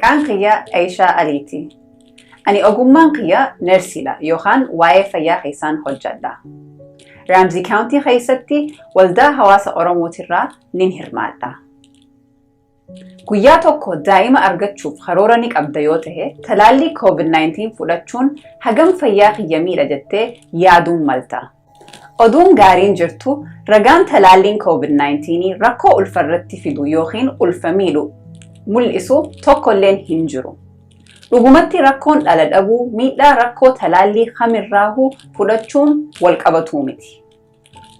Maqaan kiyya Aishaa Aliiti. Ani ogummaan kiyya neersiidha yookaan waa'ee fayyaa keessaan hojjedha. Ramsey County keessatti waldaa hawaasa Oromootirraa nin hirmaadha. Guyyaa tokko daa'ima argachuuf karoora ni qabda yoo ta'e, talaallii COVID-19 fudhachuun hagam fayyaa kiyya miidha jettee yaaduun malta. Oduun gaariin jirtu ragaan talaalliin COVID-19 rakkoo ulfarratti fidu yookiin ulfa miidhu mul'isu tokkolleen hin jiru. Dhugumatti rakkoon dhala dhabuu miidhaa rakkoo talaallii kamirraahuu fudhachuun wal qabatuu miti.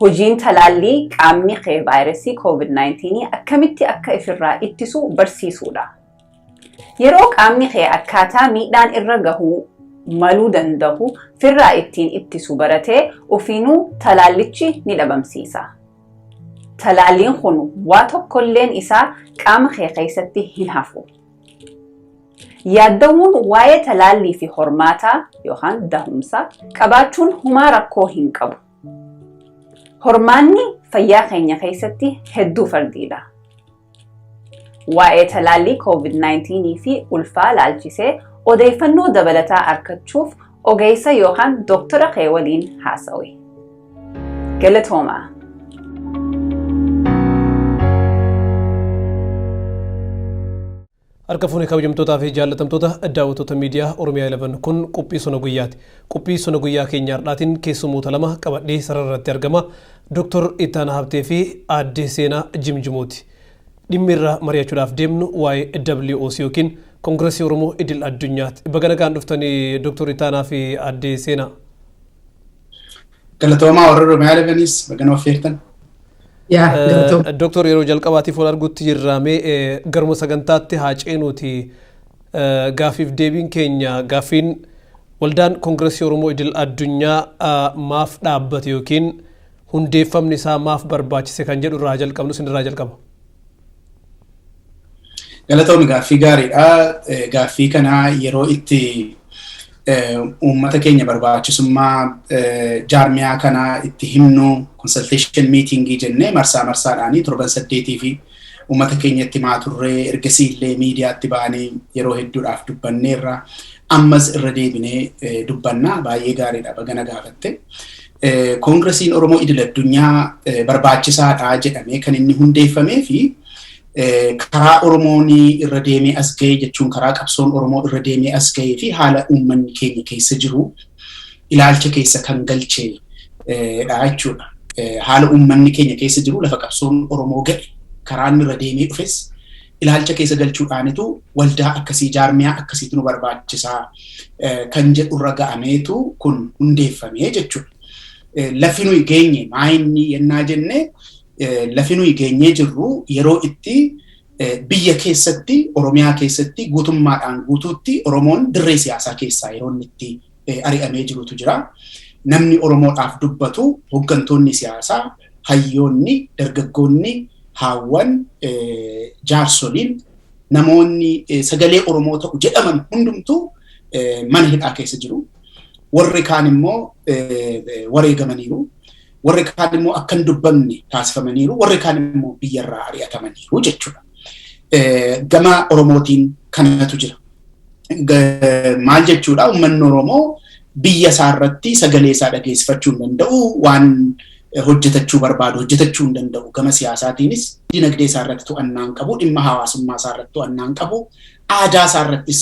Hojiin talaallii qaamni kee vaayirasii COVID-19 akkamitti akka ifirraa ittisu barsiisuudha. Yeroo qaamni kee akkaataa miidhaan irra gahuu maluu danda'u firraa ittiin ittisu baratee ofiinuu talaallichi ni dhabamsiisa. Talaalliin kun waa tokkolleen isaa qaama kee keessatti hin hafu. Yaaddawuun waa'ee talaallii fi hormaataa yookaan dahumsa qabaachuun humaa rakkoo hin qabu. Hormaanni fayyaa keenya keessatti hedduu fardiidha. Waa'ee talaallii COVID-19 fi ulfaa laalchisee odeeffannoo dabalataa argachuuf ogeessa yookaan doktora kee waliin haasawi. Galatoomaa. Harka fuune kabajamtootaa fi jaallatamtoota daawwattoota miidiyaa Oromiyaa 11 kun qophii sona guyyaati. Qophii sona guyyaa keenya har'aatiin keessummoota lama qabadhee sarara irratti argama. Dooktor Ittaanaa Habtee fi Aaddee Seenaa Jimjimooti. Dhimmi irraa mari'achuudhaaf deemnu waa'ee WOC yookiin Koongiresii Oromoo Idil Addunyaati. Baga nagaan dhuftanii Dooktor Ittaanaa fi Aaddee Seenaa. Galatoomaa warra Oromiyaa 11s baga nuuf affeertan. Dooktor yeroo jalqabaatiif wal arguutti jirraamee garuma sagantaatti haa ceenuuti gaaffiif deebiin keenya gaaffiin waldaan Koongiresii Oromoo Idil Addunyaa maaf dhaabbate yookiin hundeeffamni isaa maaf barbaachise kan jedhu irraa jalqabnu isin irraa jalqaba. Galatoomi gaaffii gaariidha. Gaaffii kana yeroo itti uummata keenya barbaachisummaa jaarmiyaa kanaa itti himnu consultation meetingii jennee marsaa marsaadhaanii torban 8 fi uummata keenyatti himaa turree ergasii illee miidiyaatti baanee yeroo hedduudhaaf dubbanneerra ammas irra deebinee dubbannaa baay'ee gaariidha bagana gaafatte. Koongiresiin Oromoo Idil Addunyaa barbaachisaadha jedhamee kan inni hundeeffamee fi karaa Oromoon irra deemee as ga'e jechuun karaa qabsoon Oromoo irra deemee as ga'ee fi haala uummanni keenya keessa jiru ilaalcha keessa kan galchedha jechuudha. Haala uummanni keenya keessa jiru lafa qabsoon Oromoo ga'e karaa inni irra deemee dhufes ilaalcha keessa galchuudhaanitu waldaa akkasii jaarmiyaa akkasiitu nu barbaachisaa kan jedhurra ga'ameetu kun hundeeffamee jechuudha. Lafi nuyi geenye maayinni yennaa jenne lafi nuyi geenyee jirru yeroo itti biyya keessatti Oromiyaa keessatti guutummaadhaan guutuutti Oromoon dirree siyaasaa keessaa yeroo inni itti ari'amee jirutu jira. Namni Oromoodhaaf dubbatu hooggantoonni siyaasaa, hayyoonni, dargaggoonni, haawwan, jaarsoliin namoonni sagalee Oromoo ta'u jedhaman hundumtuu mana hidhaa keessa jiru. Warri kaan immoo wareegamaniiru. Warri kaan immoo akka hin dubbanne taasifamaniiru. Warri kaan immoo biyyarraa ari'atamaniiru jechuudha. Gama Oromootiin kanatu jira. Maal jechuudha uummanni Oromoo biyya isaa irratti sagalee isaa dhageessifachuu hin danda'u waan hojjetachuu barbaadu hojjetachuu hin danda'u. Gama siyaasaatiinis dinagdee isaa irratti to'annaa hin qabu, dhimma hawaasummaa isaa irratti to'annaa hin qabu, aadaa isaa irrattis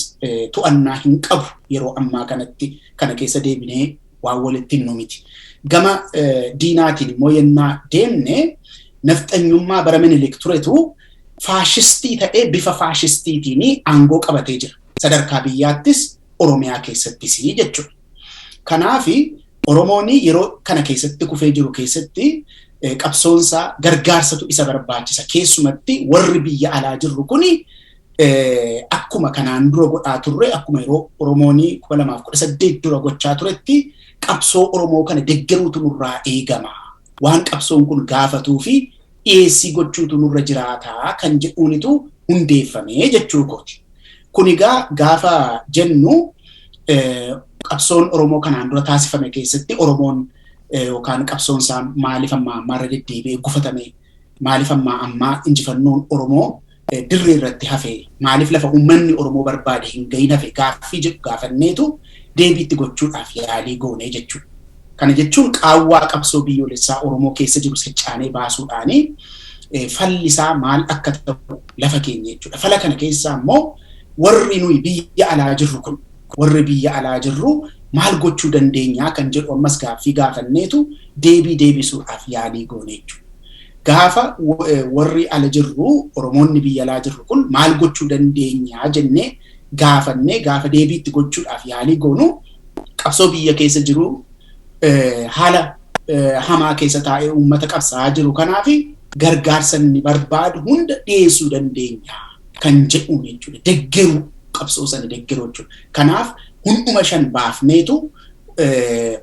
to'annaa hin qabu yeroo ammaa kanatti kana keessa deebinee waan walitti himnu miti. Gama diinaatiin immoo yennaa deemne nafxanyummaa bara Minilik turetu faashistii ta'ee bifa faashistiitiin aangoo qabatee jira. Sadarkaa biyyaattis Oromiyaa keessattis jechuudha. Kanaaf Oromoon yeroo kana keessatti kufee jiru keessatti qabsoonsaa gargaarsatu isa barbaachisa. Keessumatti warri biyya alaa jirru kuni akkuma kanaan dura godhaa turre akkuma yeroo Oromoon 2018 dura gochaa turetti qabsoo Oromoo kana deggeruutu nurraa eegama. Waan qabsoon kun gaafatuu fi dhiyeessii gochuutu nurra jiraataa kan jedhuunitu hundeeffame jechuu kooti. Kun egaa gaafa jennu qabsoon Oromoo kanaan dura taasifame keessatti Oromoon yookaan qabsoon isaa maaliif ammaa ammaarra deddeebi'ee gufatame maaliif ammaa ammaa injifannoon Oromoo dirree irratti hafe, maaliif lafa uummanni Oromoo barbaade hin gahin hafe gaaffii jedhu gaafanneetu deebiitti gochuudhaaf yaalii goonee jechuudha. Kana jechuun qaawwaa qabsoo biyyoolessaa Oromoo keessa jiru saccaanee baasuudhaani falli isaa maal akka ta'u lafa keenya jechuudha. Fala kana keessaa immoo warri nuyi biyya alaa jirru kun, warri biyya alaa jirru maal gochuu dandeenyaa kan jedhu ammas gaaffii gaafanneetu deebii deebisuudhaaf yaalii goone jechuudha. Gaafa warri ala jirru, Oromoonni biyya alaa jirru kun maal gochuu dandeenyaa jennee gaafannee gaafa deebiitti gochuudhaaf yaalii goonu, qabsoo biyya keessa jiru haala hamaa keessa taa'ee uummata qabsaa'aa jiru kanaaf gargaarsa inni barbaadu hunda dhiyeessuu dandeenya kan jedhuun jechuudha. Deggeruu, qabsoo sana deggeruu jechuudha. Kanaaf hunduma shan baafneetu,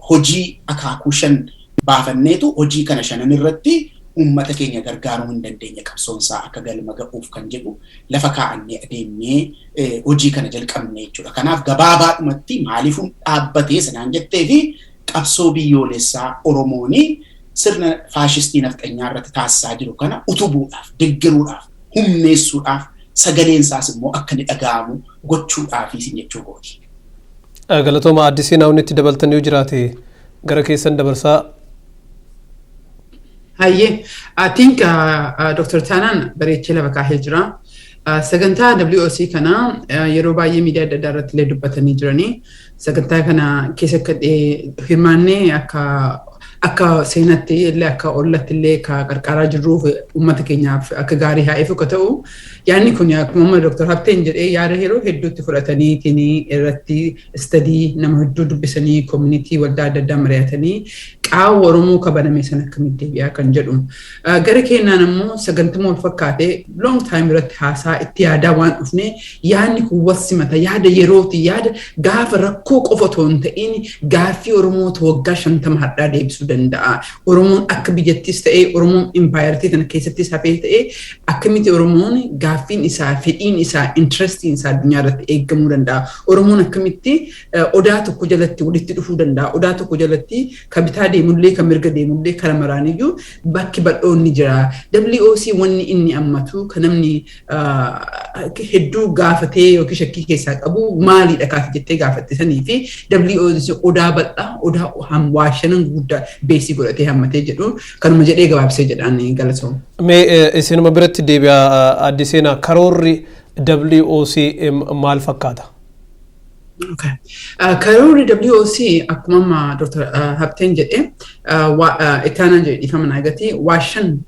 hojii akaakuu shan baafanneetu, hojii kana shanan irratti uummata keenya gargaaruu hin dandeenya qabsoonsaa akka galma ga'uuf kan jedhu lafa kaa'annee adeemnee hojii kana jalqabne jechuudha. Kanaaf gabaabaadhumatti maaliif dhaabbatee sanaan jettee fi qabsoo biyyoolessaa Oromooni sirna faashistii nafxanyaa irratti taasisaa jiru kana utubuudhaaf, deggeruudhaaf, humneessuudhaaf, sagaleen isaas immoo akka inni dhaga'amu gochuudhaaf isin jechuu kooti. Galatooma. Aadde Seenaa, wanni itti dabaltan yoo jiraate gara keessan dabarsaa. Hayyee, I think Dr. Taanaan bareechee lafa kaahee jira. Sagantaa WOC kana yeroo baay'ee miidiyaa adda addaa irratti illee dubbatanii jiranii. Sagantaa kana keessa akka hirmaannee akka seenatti illee, akka ollatti illee ka qarqaaraa jirruuf uummata keenyaaf akka gaarii haa ifu akka ta'u, yaadni kun akkuma amma Dr. Habteen jedhee yaada yeroo hedduutti fudhatanii irratti study nama hedduu dubbisanii, community waldaa adda addaa mari'atanii, qaawwa Oromoo kabaname sana akkamitti deebi'aa kan jedhu. Gara keenyaan immoo sagantuma wal fakkaatee long time irratti haasaa itti yaadaa waan dhufne, yaadni kun wal simata, yaada yerooti, yaada gaafa rakkoo qofa otoo hin ta'in gaaffii Oromoo waggaa 50 har'aa deebisuu danda'a. Oromoon akka biyyattis ta'ee, Oromoon impaayartii kana keessattis hafee ta'ee, akkamitti Oromoon gaaffiin isaa, fedhiin isaa, interestiin isaa addunyaa irratti eeggamuu danda'a. Oromoon akkamitti odaa tokko jalatti walitti dhufuu danda'a. Odaa tokko jalatti kan bitaa deemullee, kan mirga deemullee, kara maraaniyyuu bakki bal'oon ni jira. WOC wanni inni ammatu kan namni hedduu gaafatee yookiin shakkii keessaa qabu maalidha kaati jettee gaafatte sanii fi WOC odaa bal'aa, odaa waa shanan guddaa beesii godhatee hammatee jedhu kanuma jedhee gabaabsee jedhaan, galatoom. Mee isinuma biratti deebi'a. Aadde Seenaa, karoorri WOC maal fakkaata? Karoorri WOC akkuma amma Dr. Habteen jedhe, itti aanaan jedhe, dhiifama naa gati, waa shan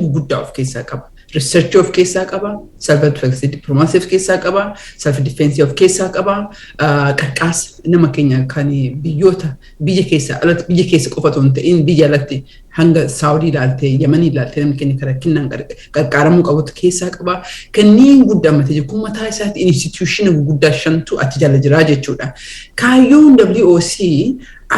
guguddaa of keessaa qaba. Research of keessaa qaba, self advocacy diplomacy of keessaa qaba, self defense of keessaa qaba, qarqaarsa nama keenya kan biyyoota biyya keessa alatti, biyya keessa qofa otoo hin ta'in biyya alatti hanga Saawudii ilaaltee, Yemanii ilaaltee, namni keenya karaa rakkinaan qarqaaramuu qabutu keessaa qaba. Kanneen guddaa matee jiru kun mataa isaatti institution guguddaa shantu achi jala jira jechuudha. Kaayyoon WOC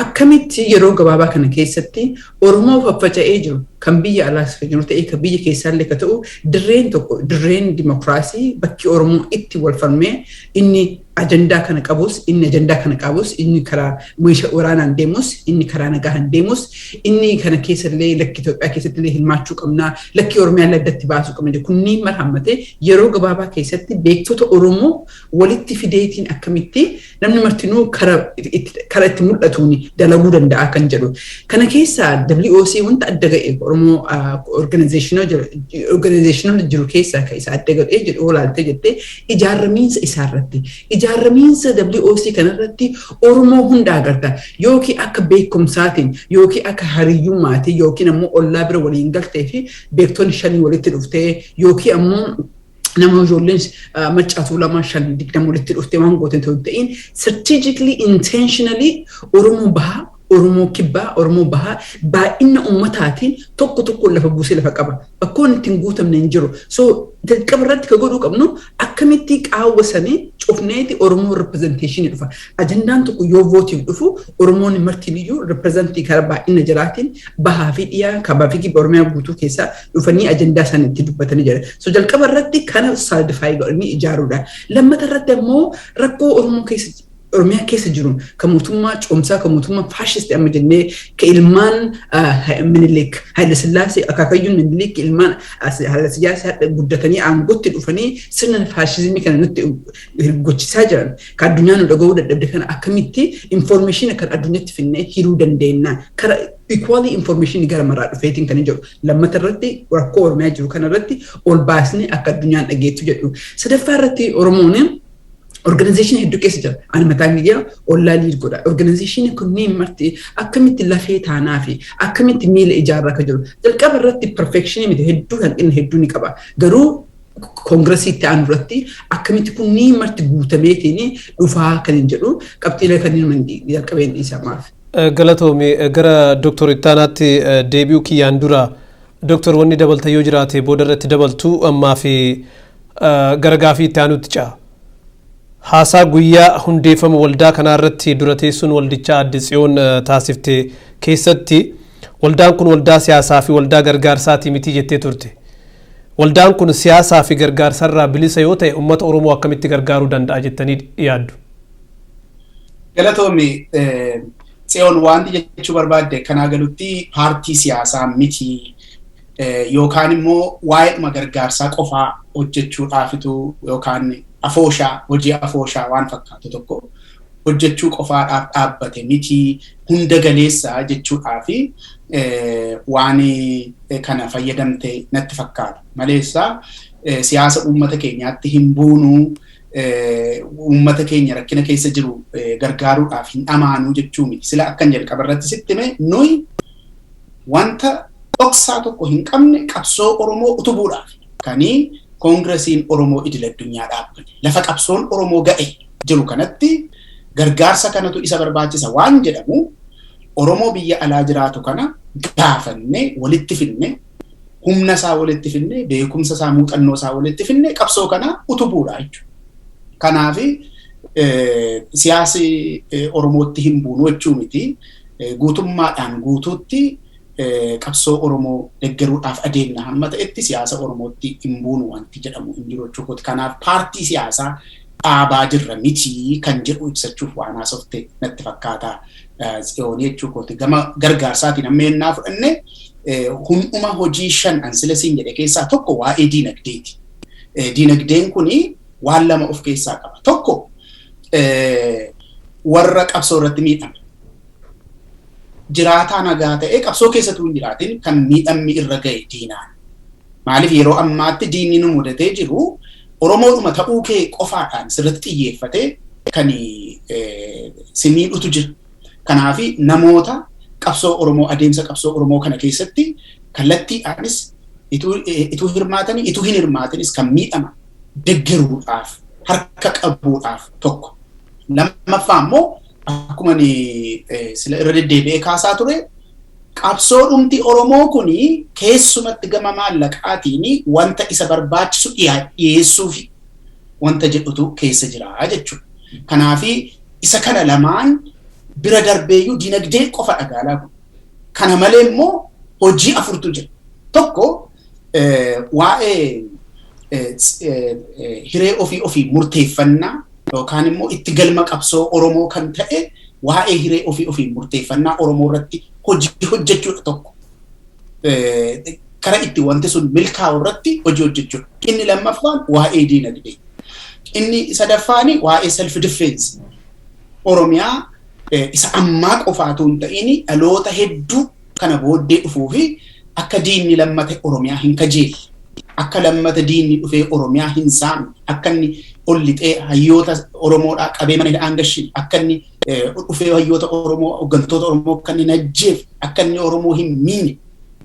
akkamitti yeroo gabaabaa kana keessatti Oromoo faffaca'ee jiru kan biyya alaas kan jiru ta'ee, kan biyya keessaallee ka ta'u, dirreen tokko, dirreen dimokiraasii, bakki Oromoo itti wal falmee, inni ajandaa kana qabus, inni ajandaa kana qabus, inni karaa meeshaa waraanaan deemus, inni karaa nagaan deemus, inni kana keessallee lakki Itoophiyaa keessatti illee hirmaachuu qabnaa, lakki Oromiyaa illee addatti baasuu qabna, kunniin mara hammatee yeroo gabaabaa keessatti beektota Oromoo walitti fideetiin akkamitti namni martinuu kara itti mul'atuun dalaguu danda'a kan jedhu. Kana keessaa WOC wanta adda ga'e, Oromoo organizational jiru keessaa kan isa adda ga'e jedhu olaaltee jettee, ijaaramiinsa isaarratti. Ijaaramiinsa WOC kanarratti Oromoo hunda agarta, yookiin akka beekumsaatiin, yookiin akka hariyyummaatiin, yookiin ammoo ollaa bira waliin galtee fi beektonni shanii walitti dhuftee, yookiin ammoo nama ijoolleen macaatuu lama, shan, 20 walitti dhuftee waan goote ta'u ta'in, strategically, intentionally Oromoo bahaa, Oromoo kibbaa, Oromoo bahaa baay'ina uummataatiin tokko tokko lafa buusee lafa qaba. Bakkoon ittiin guutamne hin jiru. So jalqaba irratti ka godhuu qabnu akkamitti qaawwa sanii cufneeti Oromoo representation dhufa. Ajandaan tokko yoo voteiif dhufu Oromoon martiin iyyuu representii karaa baay'ina jiraatiin bahaa fi dhiyaa, kaabaa fi kibba Oromiyaa guutuu keessaa dhufanii ajandaa isaanii itti dubbatanii jira. So jalqaba irratti kana solidify godhanii ijaaruudha. Lammata irratti ammoo rakkoo Oromoo keessa Oromiyaa keessa jiru kan mootummaa coomsaa, kan mootummaa faashisti amma jennee, kan ilmaan Minilik Haayile Sillaasee, akaakayyuun Minilik, ilmaan Haayile Sillaasee guddatanii aangootti dhufanii sirna faashizimii kana nutti gochisaa jiran, kan addunyaan nu dhaga'uu dadhabde kana, akkamitti information kan addunyaatti finnee hiruu dandeenya kara equally information gara maraa dhufeetiin kan jedhu. Lammata irratti rakkoo Oromiyaa jiru kana irratti ol baasnee akka addunyaan dhageettu jedhu. Sadaffaa irratti Oromoon organization hedduu keessa jira. Ani mataan kiyya OLLAA lead godha. Organization kunneen marti akkamitti lafee taanaa fi akkamitti miila ijaarraa akka jiru. Jalqaba irratti perfection miti, hedduu hanqina hedduu ni qaba. Garuu koongirasii itti aanu irratti akkamitti kunneen marti guutameetiin dhufaa kan hin jedhu qabxiilee kanneen jalqabeen dhiisamaaf. Galatoomi. Gara Dooktor Ittaanaatti deebi'uu kiyyaan dura, Dooktor, wanni dabalta yoo jiraate booda irratti dabaltu, ammaa fi gara gaafii itti aanutti ce'a. Haasaa guyyaa hundeeffama waldaa kanaa irratti dura teessuun waldichaa Aadde Tsiyoon taasifte keessatti waldaan kun waldaa siyaasaa fi waldaa gargaarsaati miti jettee turte. Waldaan kun siyaasaa fi gargaarsarraa bilisa yoo ta'e, uummata Oromoo akkamitti gargaaruu danda'a jettanii yaaddu? Galatoomi. Tsiyoon wanti jechuu barbaadde kanaa galutti paartii siyaasaa miti yookaan immoo waa'eedhuma gargaarsaa qofaa hojjechuudhaafitu yookaan afooshaa, hojii afooshaa waan fakkaatu tokko hojjechuu qofaadhaaf dhaabbate miti, hunda galeessa jechuudhaafi waan kana fayyadamte natti fakkaata. Maleessa siyaasa uummata keenyaatti hin buunuu, uummata keenya rakkina keessa jiru gargaaruudhaaf hin dhamaanuu jechuu miti. Sila akkan jalqaba irratti sitti hime, nuyi wanta dhoksaa tokko hin qabne qabsoo Oromoo utubuudhaaf kanii Koongiresiin Oromoo idil addunyaa dhaabbate. Lafa qabsoon Oromoo ga'e jiru kanatti gargaarsa kanatu isa barbaachisa waan jedhamu Oromoo biyya alaa jiraatu kana gaafannee walitti finne, humna isaa walitti finne, beekumsa isaa, muuxannoo isaa walitti finne, qabsoo kana utubuudha jechuudha. Kanaaf siyaasi Oromootti hin buunu jechuu miti. Guutummaadhaan guutuutti qabsoo Oromoo deeggaruudhaaf adeemna hamma ta'etti siyaasa Oromootti hin buunu wanti jedhamu hin jiru jechuudha. Kanaaf paartii siyaasaa dhaabaa jirra miti kan jedhu ibsachuuf waan haasofte natti fakkaata Tsiyoonii jechuu kooti. Gama gargaarsaatiin amma yennaa fudhanne, hunduma hojii shan ansila siin jedhe keessaa tokko waa'ee diinagdeeti. Diinagdeen kuni waan lama of keessaa qaba. Tokko, warra qabsoo irratti miidhame. Jiraataa nagaa ta'ee qabsoo keessattuu hin jiraatin kan miidhamni irra ga'e diinaan. Maaliif, yeroo ammaatti diinni nu mudatee jiru Oromoodhuma ta'uu kee qofaadhaan sirriitti xiyyeeffatee kan si miidhutu jira. Kanaaf namoota qabsoo Oromoo, adeemsa qabsoo Oromoo kana keessatti kallattiidhaanis ituu hirmaatanii ituu hin hirmaatinis kan miidhama deggeruudhaaf, harka qabuudhaaf tokko. Lammaffaa immoo, akkuma sila irra deddeebi'ee kaasaa ture, qabsoo dhumti Oromoo kuni keessumatti gama maallaqaatiin wanta isa barbaachisu dhiyeessuufi wanta jedhutu keessa jira jechuudha. Kanaafi isa kana lamaan bira darbeeyyuu dinagdee qofa dhagaalaa kun. Kana malee immoo hojii afurtu jira. Tokko, waa'ee hiree ofii ofii murteeffannaa yookaan immoo itti galma qabsoo Oromoo kan ta'e waa'ee hiree ofii ofii murteeffannaa Oromoo irratti hojii hojjechuudha tokko. Kara itti wanti sun milkaa'u irratti hojii hojjechuudha. Inni lammaffaan waa'ee diinagdee. Inni sadaffaan waa'ee self defense. Oromiyaa isa ammaa qofaatu hin ta'in, dhaloota hedduu kana booddee dhufuu fi akka diinni lammata Oromiyaa hin kajeelle, akka lammata diinni dhufee Oromiyaa hin saamne, akka inni ol lixee hayyoota Oromoodhaa qabee mana hidhaan gashin, akka inni dhufee hayyoota Oromoo, hooggantoota Oromoo akka inni najjeef, akka inni Oromoo hin miine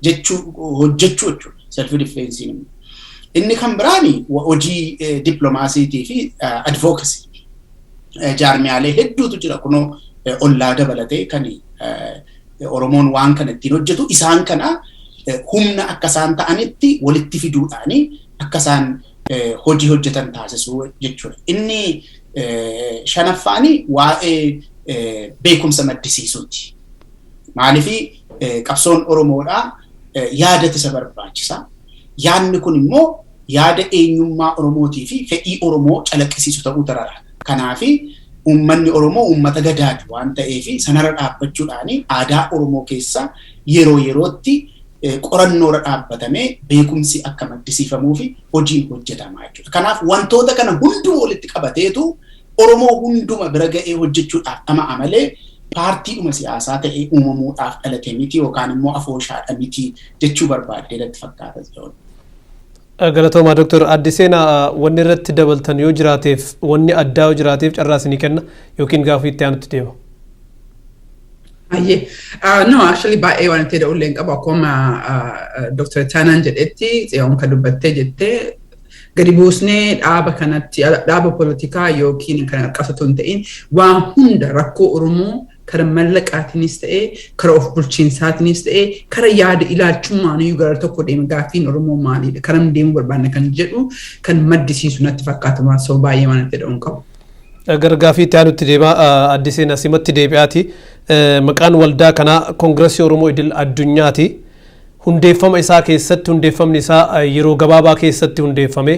jechuu hojjechuu jechuudha self defense. Inni kan biraani hojii dippiloomaasiitii fi advocacy. Jaarmiyaalee hedduutu jira kunoo, OLLAA dabalatee, kan Oromoon waan kana ittiin hojjetu. Isaan kana humna akka isaan ta'anitti walitti fiduudhaani akka isaan hojii hojjetan taasisuu jechuudha. Inni shanaffaani waa'ee beekumsa maddisiisuuti. Maaliif, qabsoon Oromoodhaa yaadatu isa barbaachisa. Yaadni kun immoo yaada eenyummaa Oromootii fi fedhii Oromoo calaqqisiisu ta'uu tarara. Kanaafi Uummanni Oromoo uummata gadaati waan ta'eef sanarra dhaabbachuudhaan aadaa Oromoo keessa yeroo yerootti qorannoorra dhaabbatamee beekumsi akka maddisiifamuu fi hojiin hojjetamaa jechuudha. Kanaaf wantoota kana hunduu walitti qabateetu Oromoo hunduma bira ga'ee hojjechuudhaaf dhama'a malee paartiidhuma siyaasaa ta'ee uumamuudhaaf dhalate miti yookaan immoo afooshaadha miti jechuu barbaaddee natti fakkaata. Galatoomaa Dooktar Aadde Seenaa, wanni irratti dabaltan yoo jiraateef, wanni addaa yoo jiraateef carraa isinii kenna yookiin gaafii itti aanutti deema. Ayyee. No, actually baay'ee waan itti da'ullee hin qabu. Akkuma Dr. Taanaan jedhetti, Tsiyoon kan dubbattee jettee, gadi buusnee dhaaba kanatti dhaaba poolitikaa yookiin kan qabsatu hin ta'in, waan hunda rakkoo Oromoo kara mallaqaatiinis ta'ee, kara of bulchiinsaatiinis ta'ee, kara yaada ilaalchummaan iyyuu gara tokko deema, gaaffiin Oromoo maalidha, karam deemuu barbaanna kan jedhu kan maddisiisu natti fakkaata. Waan so baay'ee waan itti dha'uun qabu. Gara gaafii itti aanutti deemaa. Aadde Seenaa, simatti deebi'aati. Maqaan waldaa kanaa Koongiresii Oromoo Idil Addunyaati. Hundeeffama isaa keessatti, hundeeffamni isaa yeroo gabaabaa keessatti hundeeffame.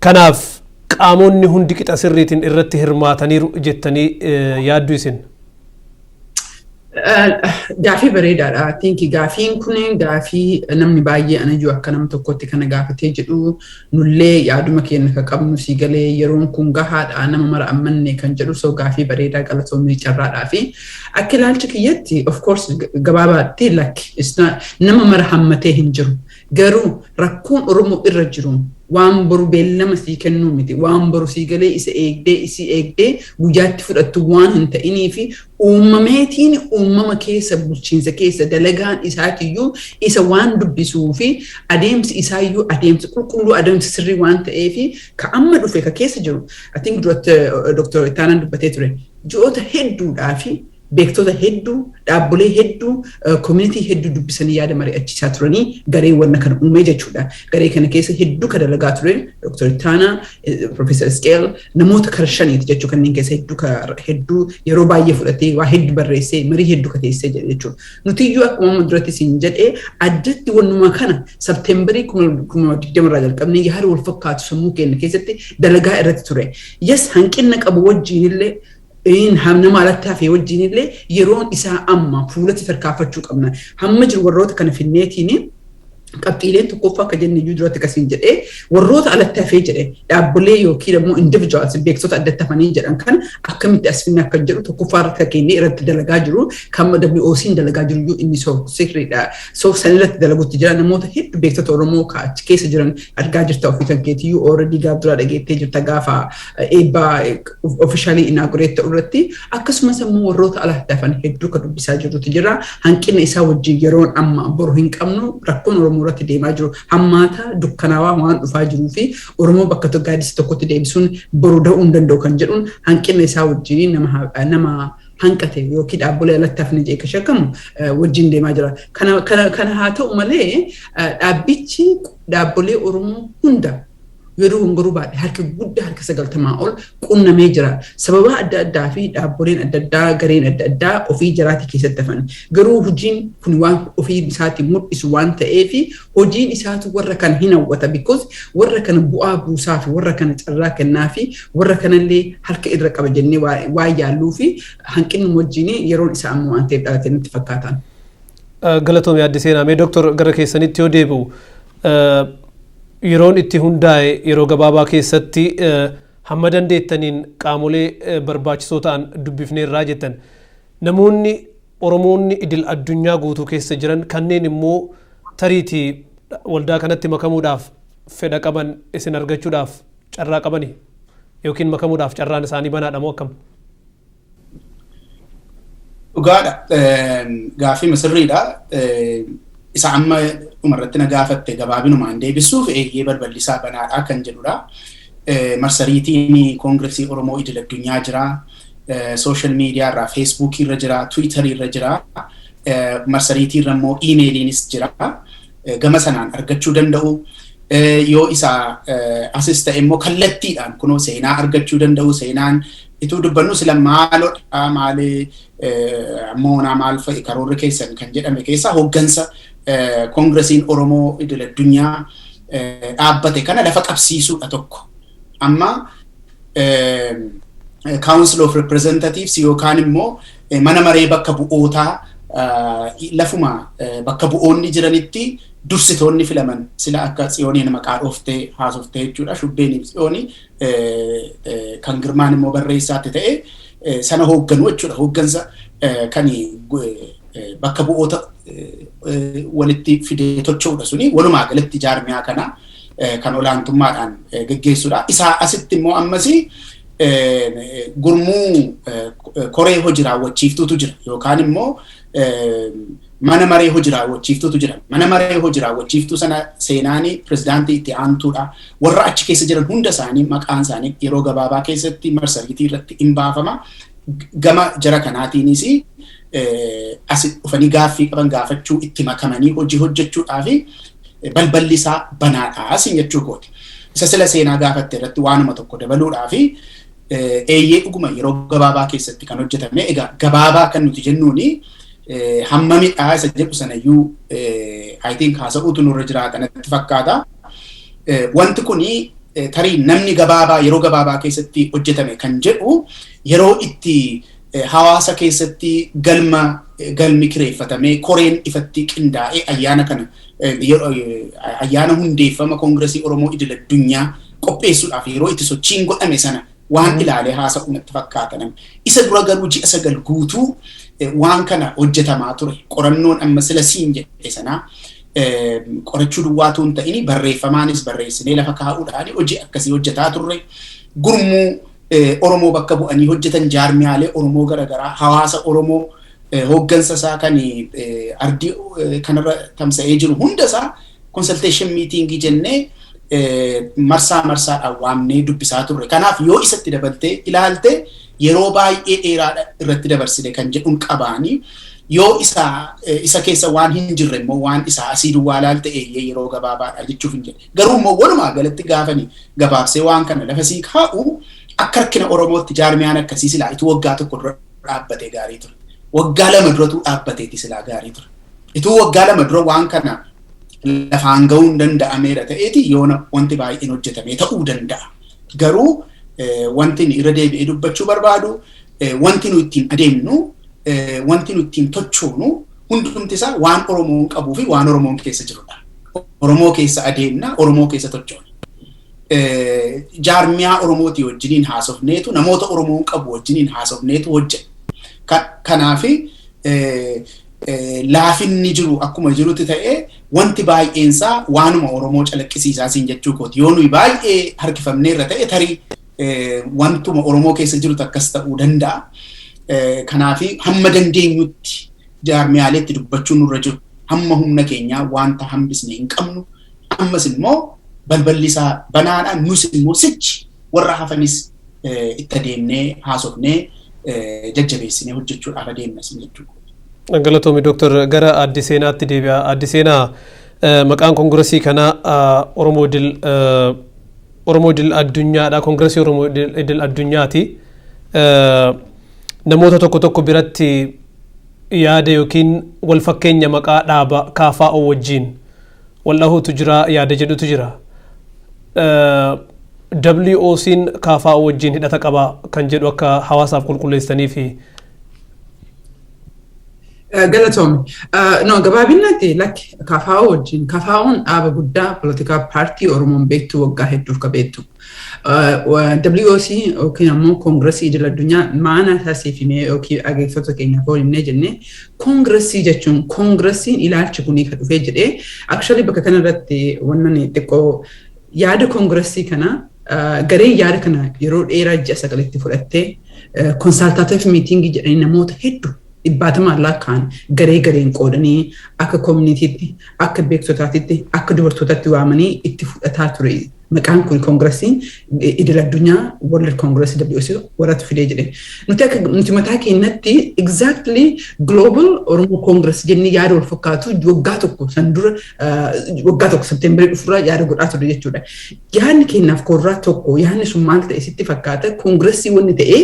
Kanaaf qaamonni hundi qixa sirriitiin irratti hirmaataniiru jettanii yaaddu isin? Gaafii bareedaadha. Think gaafiin kun gaafii namni baay'ee, anayyuu akka nama tokkotti kana gaafatee jedhu, nullee yaaduma keenya kan qabnu si galee yeroon kun gahaadha, nama mara ammanne kan jedhu. So gaafii bareedaa, galatoomii carraadhaa. Fi akka ilaalcha kiyyatti, of course, gabaabaatti lakki, nama mara hammatee hin jiru. Garuu rakkoon Oromoo irra jiru waan boru beellama sii kennuu miti. Waan boru sii galee isa eegdee isii eegdee guyyaatti fudhattu waan hin ta'inii fi uumameetiin uumama keessa bulchiinsa keessa dalagaan isaatiyyuu isa waan dubbisuu fi adeemsi isaayyuu adeemsa qulqulluu, adeemsa sirrii waan ta'eefi ka amma dhufe ka keessa jiru. I think duratti Dr. Ittaanaan dubbatee ture. Ji'oota hedduudhaa fi beektota hedduu, dhaabbolee hedduu, community hedduu dubbisanii yaada mari'achiisaa turanii garee wanna kana uumee jechuudha. Garee kana keessa hedduu ka dalagaa ture Dr. Ittaanaa, Professor Isqeel, namoota kara shaniiti jechuu, kanneen keessa hedduu hedduu yeroo baay'ee fudhatee waa hedduu barreessee marii hedduu kateessee jedhe jechuudha. Nuti iyyuu akkuma amma duratti isin jedhee addatti wannuma kana Sabteembarii 2020 irraa jalqabnee yaada wal fakkaatu sammuu keenya keessatti dalagaa irratti ture. Yes, hanqina qabu wajjin illee, nama alatti hafee wajjin illee, yeroon isaa amma fuulatti tarkaanfachuu qabna. Hamma jiru warroota kana finneetiin qabxiileen tokkoffaa akka jenne iyyuu duratti akkasiin jedhee, warroota alatti hafee jedhe, dhaabbilee yookiin immoo individuals beektota addatti hafanii jedhan kan akkamitti as finne akka jedhu tokkoffaa irratti kennee irratti dalagaa jiru. Kan WOC'n dalagaa jiru iyyuu inni so secretdha. So san irratti dalaguutti jira. Namoota hedduu beektota Oromoo ka achi keessa jiran argaa jirta, ofii kan keetiyyuu already gaaf duraa dhageettee jirta gaafa eebbaa officially inaugurate ta'u irratti. Akkasumas immoo warroota alatti hafan hedduu kan dubbisaa jirutu jira. Hanqina isaa wajjin yeroon amma boru hin qabnu. Rakkoon Oromoo irratti deemaa jiru hammaata dukkanaawaa waan dhufaa jiruu fi Oromoo bakka gaaddisa tokkotti deebisuun boru da'uu hin danda'u kan jedhuun, hanqina isaa wajjin nama hanqate yookiin dhaabbolee alatti hafne jee shakkamu wajjin deemaa jira. Kana haa ta'u malee, dhaabbichi dhaabbolee Oromoo hunda yeroo hongoruu baadhe harka guddaa, harka 90 ol qunnamee jira. Sababa adda addaa fi dhaabboleen adda addaa, gareen adda addaa ofii jaraatii keessatti hafan. Garuu hojiin kun waan ofii isaatii mul'isu waan ta'eef hojiin isaatu warra kana hin hawwata, because warra kana bu'aa buusaa fi warra kana carraa kennaa fi warra kanallee harka irra qaba jennee waan yaalluu fi hanqinni wajjin yeroon isaa amma waan ta'eef dhalate natti fakkaatan. Galatoomii Aadde Seenaa. Mee Dooktor, gara keessanitti yoo deebi'u, yeroon itti hundaa'e yeroo gabaabaa keessatti hamma dandeettaniin qaamolee barbaachisoo ta'an dubbifneerraa jettan. Namoonni Oromoonni idil addunyaa guutuu keessa jiran kanneen immoo tariitii waldaa kanatti makamuudhaaf fedha qaban isin argachuudhaaf carraa qabani yookiin makamuudhaaf carraan isaanii banaadha moo akkam? Dhugaadha. Gaaffii sirriidha. Isa amma dhumarratti na gaafatte gabaabinumaan deebisuuf, eeyyee, balballisaa banaadha kan jedhudha. Marsariitiin Koongiresii Oromoo Idil Addunyaa jira. Social media irraa Feesbuukii irra jira, Tiwiitarii irra jira. Marsariitii irra immoo iimeeliinis jira. Gama sanaan argachuu danda'u. Yoo isa asis ta'e immoo kallattiidhaan kunoo Seenaa argachuu danda'u. Seenaan ituu dubbannu sila maalodha, maalee moonaa maal fa'i karoorri keessan kan jedhame keessaa, hooggansa Koongiresiin Oromoo Idil Addunyaa dhaabbate kana lafa qabsiisuudha tokko. Amma Council of Representatives yookaan immoo mana maree bakka bu'ootaa, lafuma bakka bu'oonni jiranitti dursitoonni filaman, sila akka Tsiyooniin maqaa dhooftee haasoftee jechuudha. Shubbeen Tsiyoonii kan Girmaan immoo barreessaatti ta'e sana hoogganuu jechuudha. Hooggansa kan bakka bu'oota walitti fidee tocho'udha suni walumaa galatti jaarmiyaa kana kan olaantummaadhaan geggeessudha. Isaa asitti immoo ammasii gurmuu koree hojii raawwachiiftuutu jira yookaan immoo mana maree hojii raawwachiiftuutu jira. Mana maree hojii raawwachiiftuu sana seenaanii pirezidaantii itti aantuudha. Warra achi keessa jiran hunda isaanii maqaan isaanii yeroo gabaabaa keessatti marsariitii irratti hin baafama. Gama jara kanaatiinis asi dhufanii gaaffii qaban gaafachuu, itti makamanii hojii hojjechuudhaa fi balballi isaa banaadha sin jechuu kooti. Isa sila seenaa gaafatte irratti waanuma tokko dabaluudhaa fi, eeyyee, dhuguma yeroo gabaabaa keessatti kan hojjetame. Egaa gabaabaa kan nuti jennuuni hammamidha isa jedhu sanayyuu I think haasa'uutu nurra jiraata natti fakkaata. Wanti kuni tarii namni gabaabaa yeroo gabaabaa keessatti hojjetame kan jedhu yeroo itti hawaasa keessatti galma galmi kireeffatamee, koreen ifatti qindaa'ee, ayyaana kana, ayyaana hundeeffama Koongiresii Oromoo Idil Addunyaa qopheessuudhaaf yeroo itti sochiin godhame sana waan ilaalee haasa'u natti fakkaata namni. Isa dura garuu ji'a 9 guutuu waan kana hojjetamaa ture. Qorannoon amma sila siin jedhe sanaa qorachuu duwwaatu hin ta'ini, barreeffamaanis barreessinee lafa kaa'uudhaan hojii akkasii hojjetaa turre. Gurmuu Oromoo bakka bu'anii hojjetan, jaarmiyaalee Oromoo garaagaraa, hawaasa Oromoo hooggansa isaa kan ardii kanarra tamsa'ee jiru hunda isaa consultation meetingii jennee marsaa marsaadhaan waamnee dubbisaa turre. Kanaaf yoo isatti dabaltee ilaalte yeroo baay'ee dheeraadha irratti dabarsine kan jedhuun qabaanii, yoo isa keessa waan hin jirre immoo waan isaa asii duwwaa ilaalte, eeyyee, yeroo gabaabaadha jechuuf hin jedhe. Garuu immoo walumaa galatti gaafanii gabaabsee waan kana lafa sii kaa'u, akka rakkina Oromootti jaarmiyaan akkasii silaa ituu waggaa 1 dura dhaabbatee gaarii ture. Waggaa 2 duratu dhaabbateeti silaa gaarii ture. Ituu waggaa 2 dura waan kana lafaan ga'uun danda'ameera ta'eeti yoona wanti baay'een hojjetamee ta'uu danda'a. Garuu wanti irra deebi'ee dubbachuu barbaadu, wanti nu ittiin adeemnu, wanti nu ittiin tochoonu hundumti isaa waan Oromoon qabuu fi waan Oromoon keessa jirudha. Oromoo keessa adeemna, Oromoo keessa tochoona. Jaarmiyaa Oromootii wajjiniin haasofneetu, namoota Oromoon qabu wajjiniin haasofneetu hojjenna. Kanaafi laafinni jiru akkuma jirutti ta'ee, wanti baay'eensaa waanuma Oromoo calaqqisiisaa siin jechuu kooti. Yoo nuyi baay'ee harkifamneerra ta'e, tarii wantuma Oromoo keessa jirutu akkas ta'uu danda'a. Kanaafi hamma dandeenyutti jaarmiyaaleetti dubbachuun nurra jiru. Hamma humna keenyaa wanta hambisne hin qabnu. Ammas immoo balballi isaa banaadha. Nus immoo sichi warra hafanis itti adeemnee haasofnee jajjabeessinee hojjechuudhaaf adeemna sin jechuudha. Galatoomi Dooktar, gara Aadde Seenaatti deebi'a. Aadde Seenaa, maqaan koongirasii kanaa Oromoo Idil Addunyaadha. Koongirasii Oromoo Idil Addunyaati. Namoota tokko tokko biratti yaada yookiin wal fakkeenya maqaa dhaaba KFO wajjin wal dhahuutu jira yaada jedhutu jira. WOC'n KFO wajjin hidhata qaba kan jedhu akka hawaasaaf qulqulleessanii fi Galatoomi. No, gabaabinatti lakki, KFO wajjin, KFO'n dhaaba guddaa poolitikaa paartii Oromoon beektu, waggaa hedduuf ka beektu. WOC yookiin ammoo Koongiresii Idil Addunyaa maana isaa siif himee yookiin dhageeffattoota keenyaaf yoo himnee jennee, koongiressii jechuun koongiressiin ilaalchi kunii ka dhufee jedhee, actually bakka kanarratti wannan xiqqoo yaada koongiressii kana garee yaada kana yeroo dheeraa ji'a 9tti fudhattee consultative meetingii jedhanii namoota hedduu dhibbaatamaan lakkaa'an garee gareen qoodanii akka communitytti, akka beektotaatitti, akka dubartootatti waamanii itti fudhataa ture. Maqaan kun koongiressiin idil addunyaa, World Congress, WOC warratti fidee jedhe. Nuti akka nuti mataa keenyatti exactly Global Oromo Congress jennee yaada wal fakkaatu waggaa 1 san dura, waggaa 1 Septemberii dhufurraa yaada godhaa ture jechuudha. Yaadni keenyaaf korraa tokko, yaadni sun maal ta'e sitti fakkaata? Koongiressii wanni ta'ee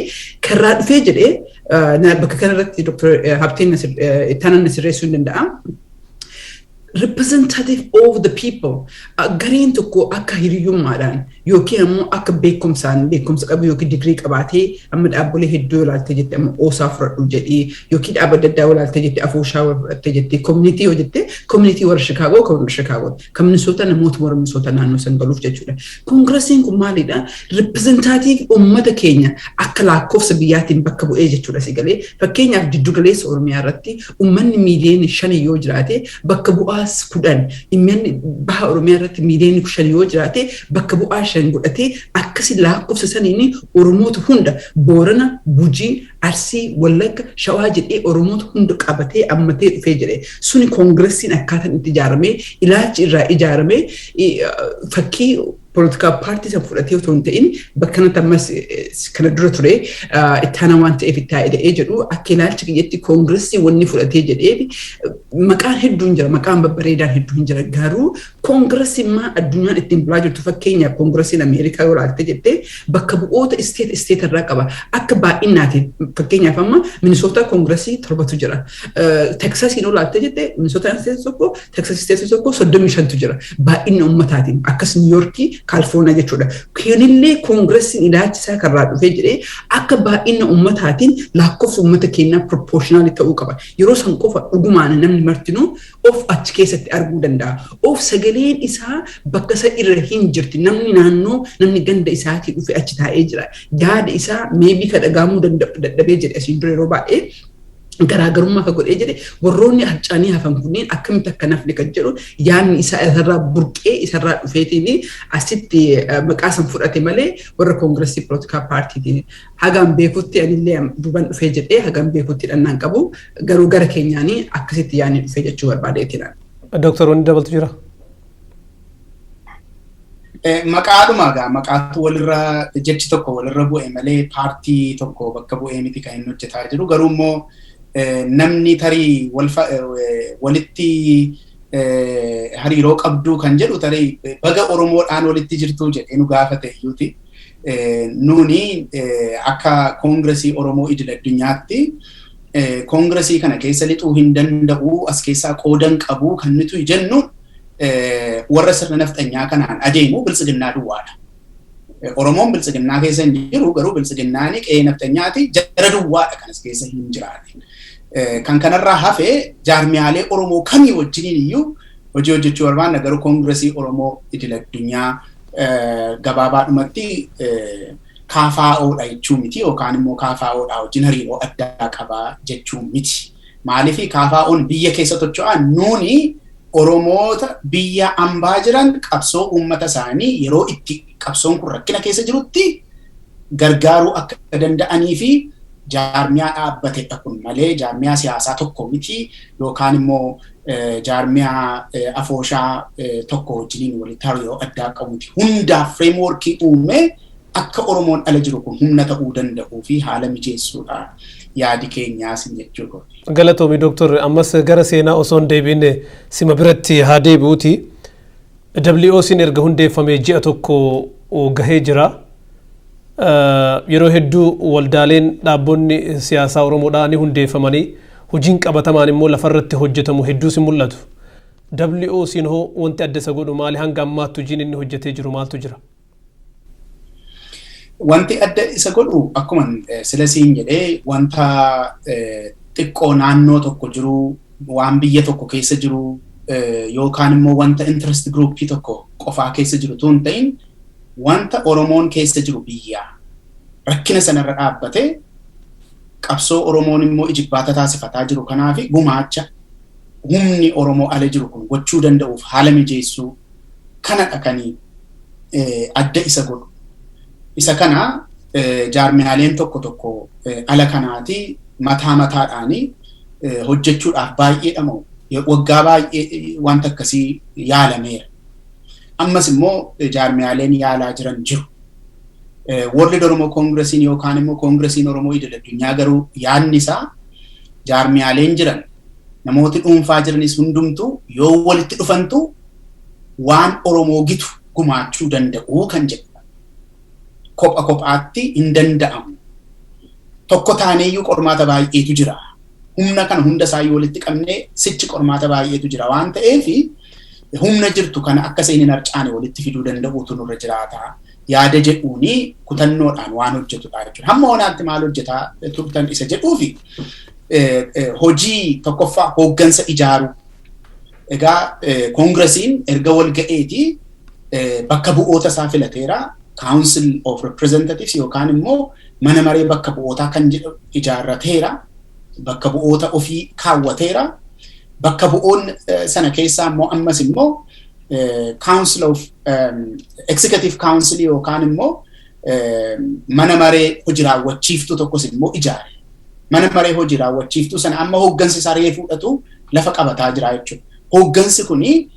karraa dhufee jedhee bakka kanarratti Dr. Habteen Ittaanaan na sirreessuu hin danda'a. Representative of the people, gareen tokko akka hiriyyummaadhaan Yookiin ammoo akka beekumsaan beekumsa qabu yookiin digirii qabaatee amma dhaabbilee hedduu ilaaltee jette, amma OSA fudhadhu jedhii, yookiin dhaaba adda addaa ilaaltee jette, afooshaa fudhattee jette, community yoo jette, community warra Shikaagoo kan warra Shikaagoo kan Minisoota, namoota warra Minisoota naannoo san galuuf jechuudha. Koongiresiin kun maalidha? Representative uummata keenya akka lakkoofsa biyyaatiin bakka bu'ee jechuudha si galee. Fakkeenyaaf, jiddu galeessa Oromiyaa irratti uummanni miiliyoona 5 yoo jiraate, bakka bu'aas 10, uummanni baha Oromiyaa irratti miiliyoona 5 yoo jiraate, bakka bu'aa 5 godhatee, akkasi lakkoofsa saniin Oromoota hunda, Boorana, Gujii, Arsii, Wallagga, Shawaa jedhee Oromoota hunda qabatee ammatee dhufee jedhe. Suni koongiresiin akkaataan itti ijaaramee, ilaalchi irraa ijaaramee, fakkii political party san fudhatee otoo hin ta'in, bakka kanatti ammas kana dura ture ittaana waan ta'eef itti haa'eda'ee jedhu. Akka ilaalcha kiyyatti koongiresii wanni fudhatee jedhee maqaan hedduun jira, maqaan babbareedaan hedduun jira, garuu koongiresii maa addunyaan ittiin bulaa jirtu, fakkeenyaaf koongiresiin Ameerikaa yoo ilaalte jettee, bakka bu'oota state state irraa qaba akka baay'inaatiin. Fakkeenyaaf, amma Minisootaa koongiresii torbatu jira. Teksasiin yoo ilaalte jette, Minisootaa state tokko, Teksas state tokko, 35tu jira baay'ina ummataatiin, akkas Niiyorkii, Kaalifoorniyaa jechuudha. Kunillee koongiresiin ilaalchi isaa karraa dhufee jedhee akka baay'ina ummataatiin lakkoofsa uummata keenyaa proportional ta'uu qaba. Yeroo san qofa dhugumaan namni martinuu of achi keessatti arguu danda'a. Of sagaleen isaa bakka isa irra hin jirti. Namni naannoo, namni ganda isaatii dhufe achi taa'ee jira. Yaada isaa maybe ka dhagahamuu dadhabee jedhe asiin dura yeroo baay'ee garaagarummaa ka godhee jedhe, warroonni harcaanii hafan kunneen akkamitti akka nafni kan jedhu yaadni isaa isarraa burqee, isarraa dhufeetiin asitti maqaa san fudhate malee warra koongiresii political partyitiin hagaan beekutti, anillee duuban dhufee jedhee hagaan beekutti dhannaan qabu, garuu gara keenyaanii akkasitti yaadni dhufee jechuu barbaadeetiin. Dooktar, wanni dabaltu jira? Maqaadhuma egaa maqaatu walirra, jechi tokko walirra bu'e malee paartii tokko bakka bu'ee miti kan inni hojjetaa jiru. Garuu immoo namni tarii walitti hariiroo qabduu kan jedhu, tarii baga Oromoodhaan walitti jirtuu jedhee nu gaafate iyyuuti. Nuuni akka Koongiresii Oromoo idil addunyaatti koongiresii kana keessa lixuu hin danda'u, as keessaa qoodan qabu kan nuti jennu warra sirna nafxanyaa kanaan adeemu, Biltsiginnaa duwwaadha. Oromoon Biltsiginnaa keessa hin jiru, garuu Biltsiginnaani qe'ee nafxanyaati, jara duwwaadha kan as keessa hin jiraate. Kan kanarraa hafee jaarmiyaalee Oromoo kamii wajjiniin iyyuu hojii hojjechuu barbaanna, garuu Koongiresii Oromoo idil addunyaa gabaabaadhumatti KFOdha jechuu miti, yookaan immoo KFOdha wajjin hariiroo addaa qabaa jechuu miti. Maaliif KFOn biyya keessa socho'aa, nuuni Oromoota biyya ambaa jiran qabsoo uummata isaanii yeroo itti qabsoon kun rakkina keessa jirutti gargaaruu akka danda'anii fi jaarmiyaa dhaabbatedha kun malee jaarmiyaa siyaasaa tokko miti, yookaan immoo jaarmiyaa afooshaa tokko wajjiniin walitti hariiroo addaa qabu miti. Hundaaf frameworkii uumee akka Oromoon ala jiru kun humna ta'uu danda'uu fi haala mijeessuudha yaadi keenyaas jechuu kooti. Galatoomi Dooktor, ammas gara seenaa osoo hin deebiin sima biratti haa deebi'uuti. WOC'n erga hundeeffamee ji'a tokko gahee jira. Yeroo hedduu waldaaleen, dhaabbonni siyaasaa Oromoodhaa ni hundeeffamanii, hojiin qabatamaan immoo lafarratti hojjetamu hedduus hin mul'atu. WOC'n hoo wanti adda isa godhu maali? Hanga ammaatti hojiin inni hojjetee jiru maaltu jira? Wanti adda isa godhu, akkuma sila siin jedhee, wanta xiqqoo naannoo tokko jiru, waan biyya tokko keessa jiru, yookaan immoo wanta interest groupii tokko qofaa keessa jiru tun hin ta'in, wanta Oromoon keessa jiru, biyyaa rakkina sanarra dhaabbatee qabsoo Oromoon immoo ijibbaata taasifataa jiru kanaaf gumaacha humni Oromoo ala jiru kun gochuu danda'uuf haala mijeessuu kanadha kanii adda isa godhu. Isa kana jaarmiyaaleen tokko tokko ala kanaati mataa mataadhaanii hojjechuudhaaf baay'ee dhama'u. Waggaa baay'ee wanta akkasii yaalameera. Ammas immoo jaarmiyaaleen yaalaa jiran jiru. World Oromoo Koongiresiin yookaan immoo Koongiresiin Oromoo idil addunyaa garuu yaadni isaa jaarmiyaaleen jiran, namooti dhuunfaa jiranis hundumtuu yoo walitti dhufantu waan Oromoo gitu gumaachuu danda'u kan jedhudha. Kopha kophaatti hin danda'amu. Tokko taaneeyyuu qormaata baay'eetu jira. Humna kana hunda isaayyuu walitti qabnee sichi qormaata baay'eetu jira waan ta'eef, humna jirtu kana akka isheen hin harcaane walitti fiduu danda'uutu nurra jiraata. Yaada jedhuuni kutannoodhaan waan hojjetudha jechuudha. Hamma onaatti maal hojjetaa turtan isa jedhuufi hojii tokkoffaa hooggansa ijaaruu. Egaa koongiresiin erga wal ga'eetii bakka bu'oota isaa filateera. Council of Representatives yookaan immoo mana maree bakka bu'ootaa kan jedhu ijaarrateera. Bakka bu'oota ofii kaawwateera. Bakka bu'oon sana keessaa immoo ammas immoo Council of Executive Council yookaan immoo mana maree hojii raawwachiiftuu tokkos immoo ijaare. Mana maree hojii raawwachiiftuu sana amma hooggansi isaa reefuu fudhatu lafa qabataa jira jechuudha. Hooggansi kuni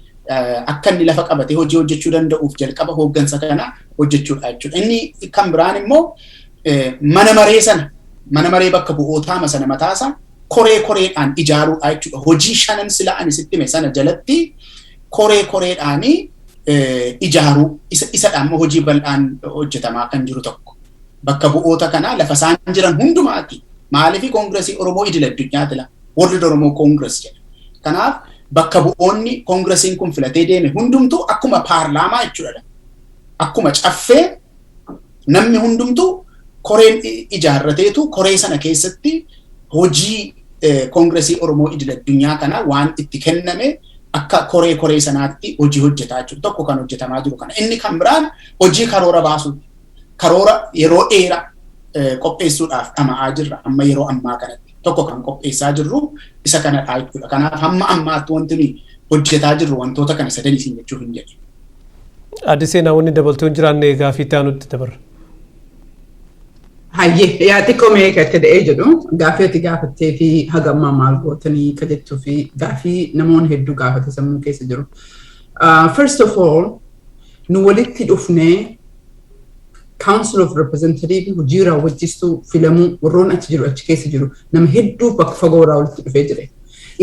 akka inni lafa qabatee hojii hojjechuu danda'uuf jalqaba hooggansa kana hojjechuudha jechuudha. Inni kan biraan immoo mana maree sana, mana maree bakka bu'ootaa sana mataasaa koree koreedhaan ijaaruudha jechuudha. Hojii shanan sila ani sitti hime sana jalatti koree koreedhaan ijaaruu isadha amma hojii bal'aan hojjetamaa kan jiru tokko. Bakka bu'oota kana lafa isaan jiran hundumaati. Maaliif? Koongiresii Oromoo idil addunyaati la World Oromo Congress jedha. Kanaaf bakka bu'oonni koongiresiin kun filatee deeme hundumtuu akkuma paarlaamaa jechuudha. Akkuma caffee namni hundumtuu koreen ijaarrateetu koree sana keessatti hojii koongiresii Oromoo idil addunyaa kana waan itti kenname akka koree koree sanaatti hojii hojjetaa jiru. Tokko kan hojjetamaa jiru kana. Inni kan biraan hojii karoora baasuu. Karoora yeroo dheeraa qopheessuudhaaf dhama'aa jirra amma yeroo ammaa kanatti. Tokko kan qopheessaa jirru isa kanadha jechuudha. Kanaaf hamma ammaatti wanti nuyi hojjetaa jirru wantoota kana sadan isin jechuuf hin jedhe. Aadde Seenaa, wanni dabaltuu hin jiraanne gaafii itti aanutti dabarra. Hayyee, yaa xiqqoo mee kan itti da'ee jedhu gaafii ati gaafattee fi hagammaa maal gootanii ka jettuu fi gaafii namoonni hedduu gaafate sammuu keessa jiru. First of all, nu walitti dhufnee Council of Representative hojii raawwachiistuu filamuu warroon achi jiru, achi keessa jiru nama hedduu bakka fagoo irraa walitti dhufee jire.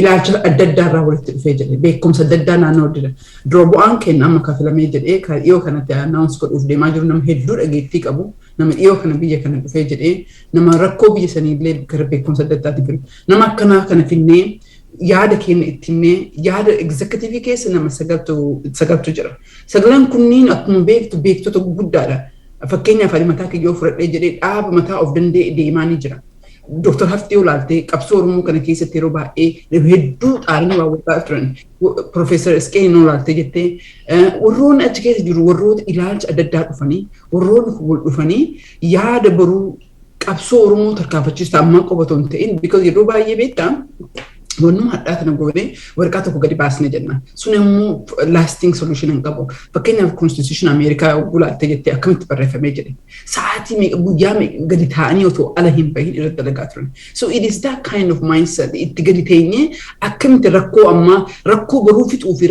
Ilaalcha adda addaa irraa walitti dhufee jire. Beekumsa adda addaa naannoo jira. Dura bu'aan keenya amma kafilamee jedhee kan dhiyoo kanatti announce godhuuf deemaa jiru nama hedduu dhageettii qabu. Nama dhiyoo kana biyya kana dhufee jedhee nama rakkoo biyya saniillee gara beekumsa adda addaatiin fidu. Nama akkanaa kana finnee yaada keenya itti himnee yaada executive keessa nama sagaltu jira. Sagalan kunniin akkuma beektu beektota guguddaadha. Fakkeenyaaf ani mataa kiyyoo fudhadhee jedhee dhaaba mataa of danda'e deemaa ni jira. Dr. Haftee olaaltee qabsoo Oromoo kana keessatti yeroo baay'ee hedduu xaaranii waa waggaa turan. Profeesar Isqeen olaaltee jettee warroonni achi keessa jiru warroota ilaalcha adda addaa dhufanii, warroonni wal dhufanii yaada baruu qabsoo Oromoo tarkaanfachiisu ammaa qofa otoo hin ta'in, because yeroo baay'ee beektaa wannuma hadhaa kana goone waraqaa tokko gadi baasne jenna. Sun immoo lasting solution hin qabu. Fakkeenyaaf constitution Ameerikaa gulaattee jettee akkamitti barreeffamee jedhe. Sa'aatii meeqa, guyyaa meeqa gadi taa'anii otoo ala hin bahin irratti dalagaa turan. So it is that kind of mindset itti gadi teenyee akkamitti rakkoo ammaa, rakkoo baruu fixuu fi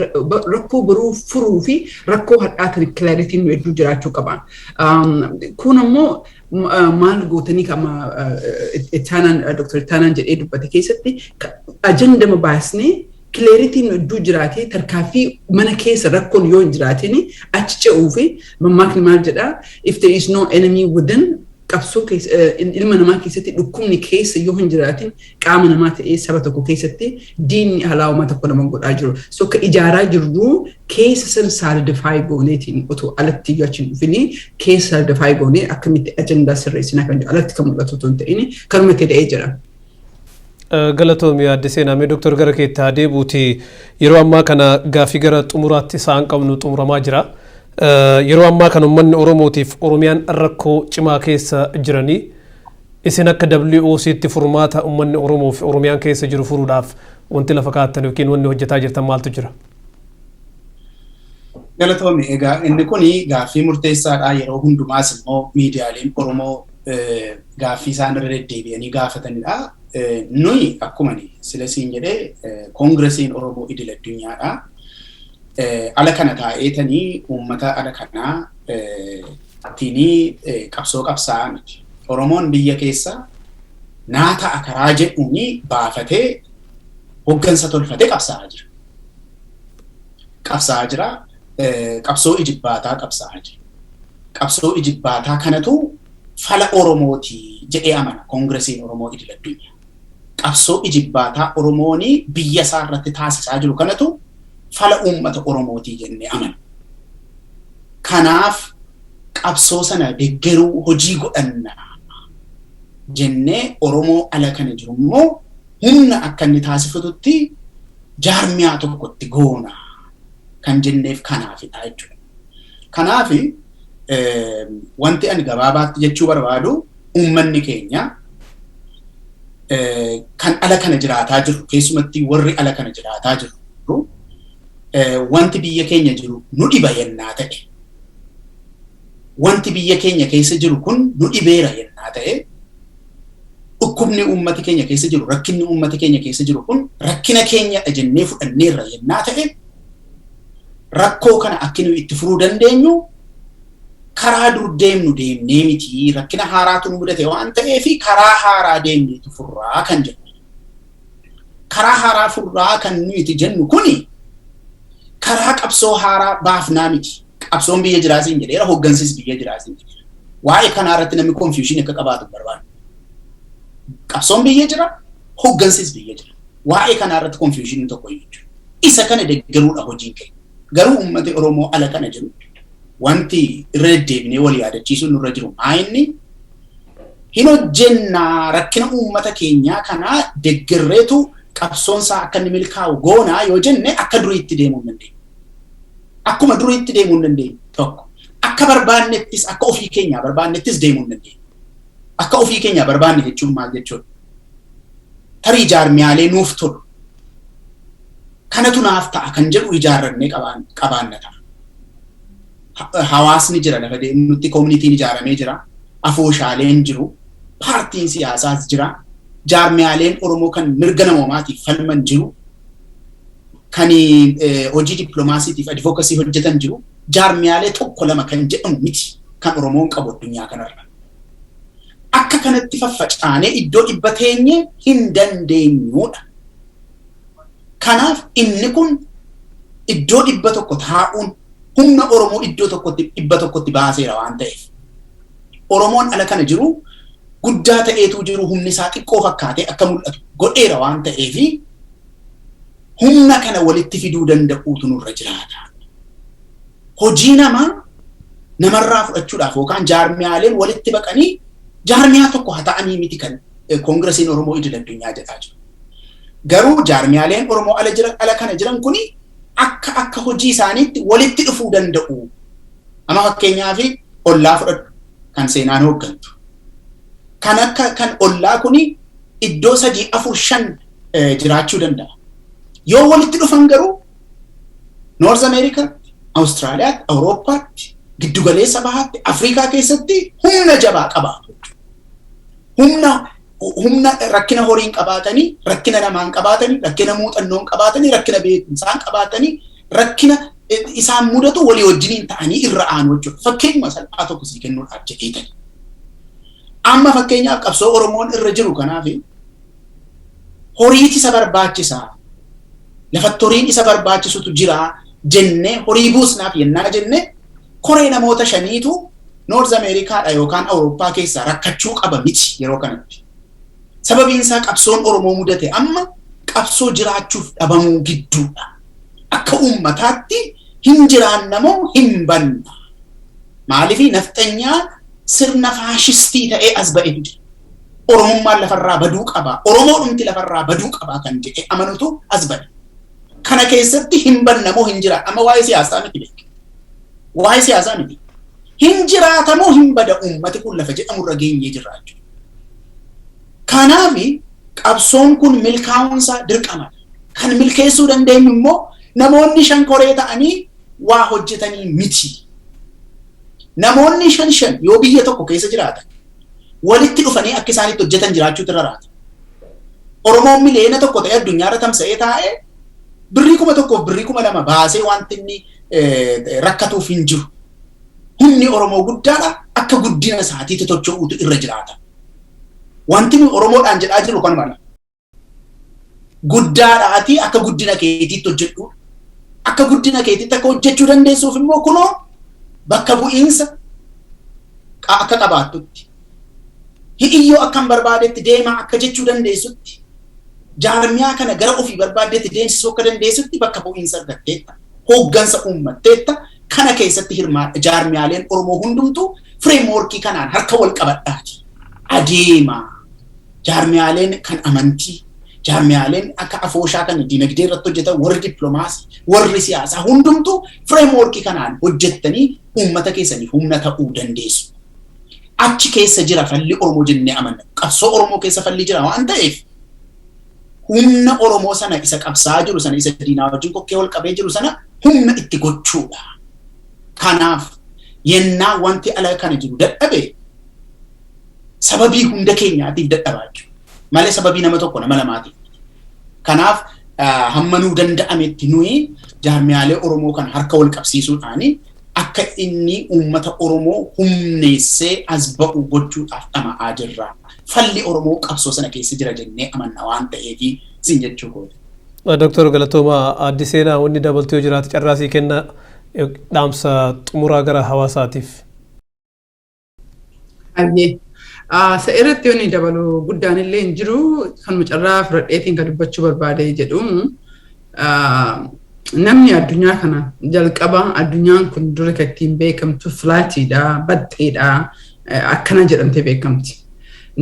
rakkoo baruu furuu fi rakkoo hadhaa tana clarity nu hedduu jiraachuu qaba. Kun ammoo maal gootanii kama Ittaanaan, Dr. Ittaanaan jedhee dubbate keessatti ajandama baasnee clarity nu hedduu jiraatee tarkaaffii mana keessa rakkoon yoo hin jiraatin achi ce'uu fi mammaakni maal jedhaa, "If there is no enemy within," qabsoo keessa ilma namaa keessatti dhukkubni keessa yoo hin jiraatin qaama namaa ta'ee saba tokko keessatti diinni alaa'umaa tokko nama godhaa jiru. So akka ijaaraa jirru keessa san solidify gooneetiin otoo alatti iyyuu achi hin dhufini keessa solidify goonee akkamitti ajandaa sirreessinaa kan jiru alatti kan mul'atu otoo hin ta'in kanuma itti da'ee jira. Galatoomi, Aadde Seenaa. Mee Dooktar, gara keetti haa deebi'uuti. Yeroo ammaa kana gaaffii gara xumuraatti isaan qabnu xumuramaa jira. Yeroo ammaa kana uummanni Oromootiif Oromiyaan rakkoo cimaa keessa jiranii, isin akka WOCtti furmaata uummanni Oromoo fi Oromiyaan keessa jiru furuudhaaf wanti lafa kaa'attan yookiin wanni hojjetaa jirtan maaltu jira? Galatoomi. Egaa inni kuni gaaffii murteessaadha. Yeroo hundumaas immoo miidiyaaleen Oromoo gaaffii isaan irra deddeebi'anii gaafatanidha. Nuyi akkuma sila siin jedhee koongiresiin Oromoo idil addunyaadha. Ala kana taa'eetanii uummata ala kanaa tiinii qabsoo qabsaa'aa miti. Oromoon biyya keessa naa ta'a karaa jedhuuni baafatee hoggansa tolfatee qabsaa'aa jira. Qabsaa'aa jira. Qabsoo ijibbaataa qabsaa'aa jira. Qabsoo ijibbaataa kanatu fala Oromooti jedhee amana koongiresiin Oromoo idil addunyaa. Qabsoo ijibbaataa Oromooni biyya isaa irratti taasisaa jiru kanatu fala uummata Oromootii jennee amana. Kanaaf Qabsoo sana deeggaruu hojii godhanna jennee Oromoo ala kana jiru immoo humna akka inni taasifatutti jaarmiyaa tokkotti goona kan jenneef kanaafidha jechuudha. Kanaaf wanti ani gabaabaatti jechuu barbaadu, uummanni keenya kan ala kana jiraataa jiru, keessumatti warri ala kana jiraataa jiru, wanti biyya keenya jiru nu dhiba yennaa ta'e, wanti biyya keenya keessa jiru kun nu dhibeera yennaa ta'e, dhukkubni uummata keenya keessa jiru, rakkinni uummata keenya keessa jiru kun rakkina keenyadha jennee fudhanneerra yennaa ta'e, rakkoo kana akka nu itti furuu dandeenyu karaa dur deemnu deemnee miti, rakkina haaraatu nu mudate waan ta'eef karaa haaraa deemneetu furraa kan jennu. Karaa haaraa furraa kan nuti jennu kuni karaa qabsoo haaraa baafnaa miti. Qabsoon biyya jiraasiin jedheera, hooggansis biyya jiraasiin jedheera. Waa'ee kanaa irratti namni confusion akka qabaatu barbaadu. Qabsoon biyya jira, hooggansis biyya jira. Waa'ee kanaa irratti confusion tokko iyyuu jiru. Isa kana deeggaruudha hojiin keenya. Garuu uummati Oromoo ala kana jiru wanti irra deddeebinee wal yaadachiisuun nurra jiru maa inni hin hojjennaa, rakkina uummata keenyaa kanaa deeggarreetu qabsoonsaa akka inni milkaa'u goonaa yoo jenne, akka duriitti deemuu hin dandeenyu. Akkuma duriitti deemuu hin dandeenyu tokko. Akka barbaannettis, akka ofii keenyaa barbaannettis deemuu hin dandeenyu. Akka ofii keenyaa barbaanne jechuun maal jechuudha? Tarii jaarmiyaalee nuuf tolu, kanatu naaf ta'a kan jedhu ijaarrannee qabaanna ta'a. Hawaasni jira, lafa deemnutti koominitiin ijaaramee jira. Afooshaaleen jiru. Paartiin siyaasaas jira. Jaarmiyaaleen Oromoo kan mirga namoomaatiif falman jiru. Kan hojii dippiloomaasiitiif advocacy hojjetan jiru. Jaarmiyaalee tokko lama kan jedhamu miti kan Oromoon qabu addunyaa kanarra. Akka kanatti faffacaanee iddoo 100 teenye hin dandeenyudha. Kanaaf inni kun iddoo 100 taa'uun humna Oromoo iddoo tokkotti 100tti baaseera waan ta'eef. Oromoon ala kana jiru guddaa ta'eetu jiru humni isaa xiqqoo fakkaatee akka mul'atu godheera waan ta'eef, humna kana walitti fiduu danda'uutu nurra jiraata. Hojii namaa namarraa fudhachuudhaaf yookaan jaarmiyaaleen walitti baqanii jaarmiyaa tokko haa ta'anii miti kan Koongiresiin Oromoo idil addunyaa jedhaa jiru. Garuu jaarmiyaaleen Oromoo ala jiran, ala kana jiran kuni akka akka hojii isaaniitti walitti dhufuu danda'u. Amma fakkeenyaaf OLLAA fudhadhu, kan seenaan hooggantu. Kan akka kan OLLAA kuni iddoo sadii, afur, shan jiraachuu danda'a. Yoo walitti dhufan garuu North Ameerikaatti, Awustiraaliyaatti, Awurooppaatti, giddugaleessa bahaatti, Afrikaa keessatti humna jabaa qabaatu. Humna rakkina horiin qabaatanii, rakkina namaan qabaatanii, rakkina muuxannoon qabaatanii, rakkina beekumsaan qabaatanii, rakkina isaan mudatu walii wajjiniin ta'anii irra aanu jechuudha. Fakkeenyuma salphaa tokko sii kennuudhaaf jedheetani. Amma fakkeenyaaf qabsoo Oromoon irra jiru kanaaf horiiti isa barbaachisaa. Lafatti horiin isa barbaachisutu jira jennee horii buusnaaf yennaa jennee, koree namoota shaniitu North Ameerikaadha yookaan Awurooppaa keessaa rakkachuu qaba miti yeroo kanatti. Sababiin isaa qabsoon Oromoo mudate amma qabsoo jiraachuuf dhabamuu gidduudha. Akka uummataatti hin jiraannamoo hin banna? Maaliif nafxanyaa sirna faashistii ta'ee as ba'etu jira. Oromummaan lafarraa baduu qaba. Oromoodhumti lafarraa baduu qaba kan jedhee amanutu as ba'e. Kana keessatti hin bannamoo hin jira? Amma waa'ee siyaasaa miti beek. Waa'ee siyaasaa miti. Hin jiraatamoo hin bada uummati kun lafa jedhamurra geenyee jirra jechuudha. Kanaaf qabsoon kun milkaa'uunsaa dirqamadha. Kan milkeessuu dandeenyu immoo namoonni shan koree ta'anii waa hojjetanii miti. Namoonni shan shan yoo biyya tokko keessa jiraatan walitti dhufanii akka isaanitti hojjetan jiraachuutu irra raata. Oromoon 1 miliyoona ta'ee addunyaarra tamsa'ee taa'ee birrii 1000f birrii 2000 baasee wanti inni rakkatuuf hin jiru. Humni Oromoo guddaadha, akka guddina isaatiitti tocho'uutu irra jiraata. Wanti nuyi Oromoodhaan jedhaa jirru kanuma. Guddaadhaatii akka guddina keetiitti hojjedhu. Akka guddina keetiitti akka hojjechuu dandeessuuf immoo kunoo bakka bu'iinsa akka qabaattutti. Hi'iyyoo akkam barbaadetti deemaa akka jechuu dandeessutti. Jaarmiyaa kana gara ofii barbaaddetti deemsisuu akka dandeessutti bakka bu'iinsa argatteetta. Hooggansa uummatteetta. Kana keessatti hirmaadha. Jaarmiyaaleen Oromoo hundumtuu frameworkii kanaan harka wal qabadhaati. Adeema. Jaarmiyaaleen kan amantii, jaarmiyaaleen akka afooshaa kan dinagdee irratti hojjetan, warri dippiloomaasii, warri siyaasaa hundumtuu frameworkii kanaan hojjettanii uummata keessaniif humna ta'uu dandeessu. Achi keessa jira falli Oromoo jennee amanna. Qabsoo Oromoo keessa falli jira waan ta'eef, humna Oromoo sana isa qabsaa jiru sana, isa diinaa wajjin kokkee wal qabee jiru sana humna itti gochuudha. Kanaaf yennaa wanti ala kana jiru dadhabe, sababii hunda keenyaatiif dadhabaa jechuudha. Malee sababii nama tokko, nama lamaatiif. Kanaaf hamma nuu danda'ametti nuyi jaarmiyaalee Oromoo kan harka wal qabsiisuudhaani akka inni uummata Oromoo humneessee as ba'u gochuudhaaf dhama'aa jirra. Falli Oromoo qabsoo sana keessa jira jennee amanna waan ta'eef sin jechuu kooti. Dooktar, galatooma. Aadde Seenaa, wanni dabaltuu yoo jiraate carraasii kenna, dhaamsa xumuraa gara hawaasaatiif. Hayyee. Isa irratti wanni dabalu guddaan illee hin jiru. Kanuma carraa fudhadheetiin kan dubbachuu barbaade jedhu, namni addunyaa kana jalqaba addunyaan kun dura kan ittiin beekamtu flatiidha, baxxeedha, akkana jedhamtee beekamti.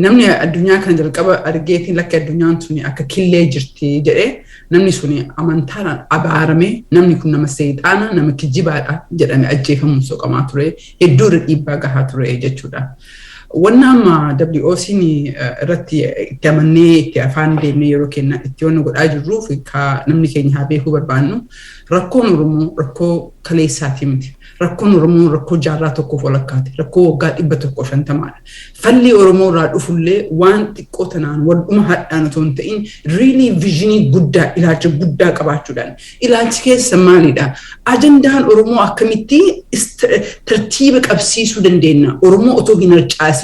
Namni addunyaa kana jalqaba argeetiin lakki, addunyaan tuni akka killee jirti jedhee, namni suni amantaadhaan abaarame, namni kun nama seexaana, nama kijibaadha jedhame, ajjeefamuun soqamaa ture, hedduu irra dhiibbaa gahaa ture jechuudha. Wanna amma WOC'n irratti itti amannee itti afaan deemnee yeroo kenna itti wanna godhaa jirruuf, namni keenya haa beekuu barbaannu, rakkoon Oromoo rakkoo kaleessaatii miti. Rakkoon Oromoo rakkoo jaarraa tokkoof walakkaati. Rakkoo waggaa 150dha. Falli Oromoo irraa dhufullee waan xiqqoo tanaan waldhuma hadhaan otoo hin ta'in, really visionii guddaa, ilaalcha guddaa qabaachuudhaan. Ilaalchi keessa maalidha? Ajandaan Oromoo akkamitti tartiiba qabsiisuu dandeenya? Oromoo otoo hin harcaasin,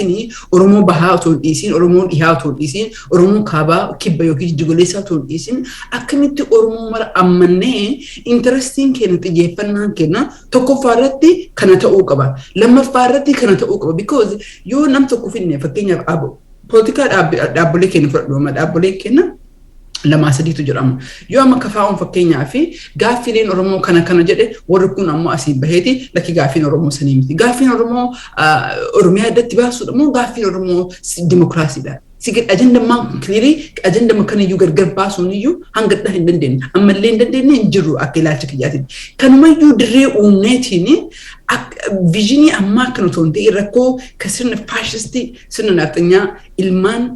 Oromoo bahaa otoo hin dhiisin, Oromoo dhihaa otoo hin dhiisin, Oromoo kaabaa, kibba yookiin jidduugaleessaa otoo hin dhiisin, akkamitti Oromoo mara ammannee interestiin keenya, xiyyeeffannaan keenya tokkoffaa irratti kana ta'uu qaba. Lammaffaa irratti kana ta'uu qaba. Because yoo nam tokko finne, fakkeenyaaf poolitikaa dhaabbolee keenya fudhadhu, amma dhaabbolee keenya lamaa sadiitu jedhama. Yoo amma kafaa'uun fakkeenyaa fi gaaffileen Oromoo kana kana jedhe, warri kun ammoo asiin baheeti lakki, gaaffiin Oromoo sanii miti. Gaaffiin Oromoo Oromiyaa addatti baasuudha moo gaaffiin Oromoo dimokiraasiidha? Sigir ajandammaan kun clearii ajandama kanayyuu gargar baasuun iyyuu hanga dha hin dandeenye. Ammallee hin dandeenye, hin jiru akka ilaalcha kiyyaatiin. Kanumayyuu dirree uumneetiin visionii ammaa kana otoo hin ta'in, rakkoo ka sirna faashistii, sirna nafxanyaa, ilmaan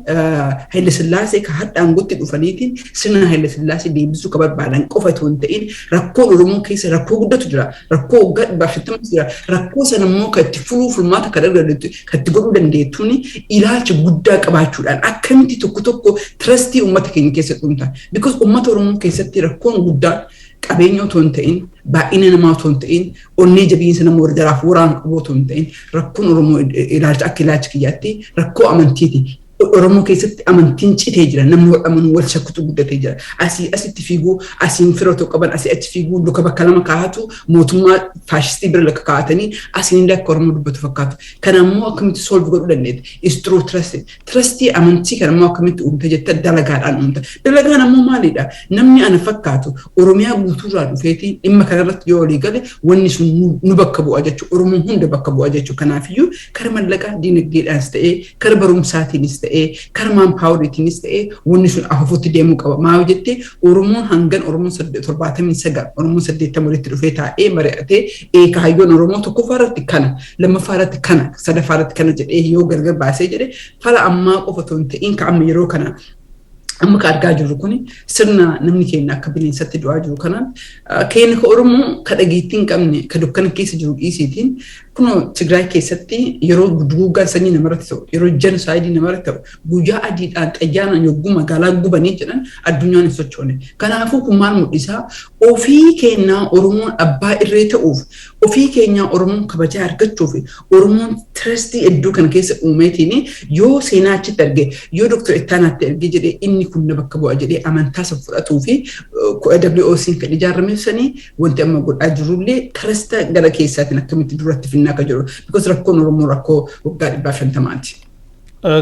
Haile Sillaasee ka hadha aangootti dhufaniitiin sirna Haile Sillaasee deebisuu ka barbaadan qofa otoo hin ta'in, rakkoon Oromoo keessa rakkoo guddatu jira. Rakkoo waggaa 150 jira. Rakkoo sana immoo kan itti furuu, furmaata kan argatu, kan itti godhuu dandeettuun ilaalcha guddaa qabaachuudhaan akkamitti tokko tokko trustii uummata keenya keessa dhumta. Because uummata Oromoo keessatti rakkoon guddaan qabeenya otoo hin ta'in, baay'ina namaa otoo hin ta'in, onnee jabiinsa nama warra jaraaf waraanu qabu otoo hin ta'in, rakkoon Oromoo ilaalcha akka ilaalcha kiyyaatti rakkoo amantiiti. Oromoo keessatti amantiin citee jira. Namni wal amanuu, wal shakkutu guddatee jira. Asii asitti fiiguu, asiin fira otoo qaban asii achi fiiguu, luka bakka lama kaa'atu, mootummaa faashistii bira lakka kaa'atanii asiin illee akka Oromoo dubbatu fakkaatu. Kana immoo akkamitti solve godhuu dandeetta? Is through trust. Trustii amantii kana immoo akkamitti uumta jetta, dalagaadhaan uumta. Dalagaan ammoo maalidha? Namni ana fakkaatu Oromiyaa guutuurraa dhufeetii dhimma kanarratti yoo walii gale, wanni sun nu bakka bu'a jechuudha. Oromoo hunda bakka bu'a jechuudha. Kanaafiyyuu kara mallaqaa diinagdeedhaanis ta'ee, kara barumsaatiinis ta'ee, kara manpoweriitiinis ta'ee, wanni sun afuufutti deemuu qaba. Maal jettee, Oromoon hangan Oromoon 79, Oromoon 80 walitti dhufee taa'ee mari'atee, kaayyoon Oromoo tokkoffaa irratti kana, lammaffaa irratti kana, sadaffaa irratti kana jedhee yoo gargar baasee jedhe, fala ammaa qofa otoo hin ta'in, ka amma yeroo kana amma ka argaa jirru kuni sirna namni keenya akka bineensatti du'aa jiru kanaan, keenya ka Oromoo ka dhageettii hin qabne, ka dukkana keessa jiru dhiisiitiin, kunoo Tigraay keessatti yeroo duguuggaan sanyii namarratti ta'u, yeroo genocideii namarratti ta'u, guyyaa adiidhaan xayyaaraan yogguu magaalaa gubanii jedhan addunyaan hin sochoone. Kanaafuu kun maal mul'isaa? Ofii keenyaa Oromoon abbaa irree ta'uuf, ofii keenyaa Oromoon kabajaa argachuuf, Oromoon trustii hedduu kana keessa uumeetiin yoo seenaa achitti arge, yoo Dooktar Ittaanaatti arge jedhee, inni kun na bakka bu'a jedhee amantaa isa fudhatuu fi WOC'n kan ijaarame sanii wanti amma godhaa jirullee trusta gara keessaatiin akkamitti duratti finnaa akka jiru. Because rakkoon Oromoo rakkoo waggaa 150ti.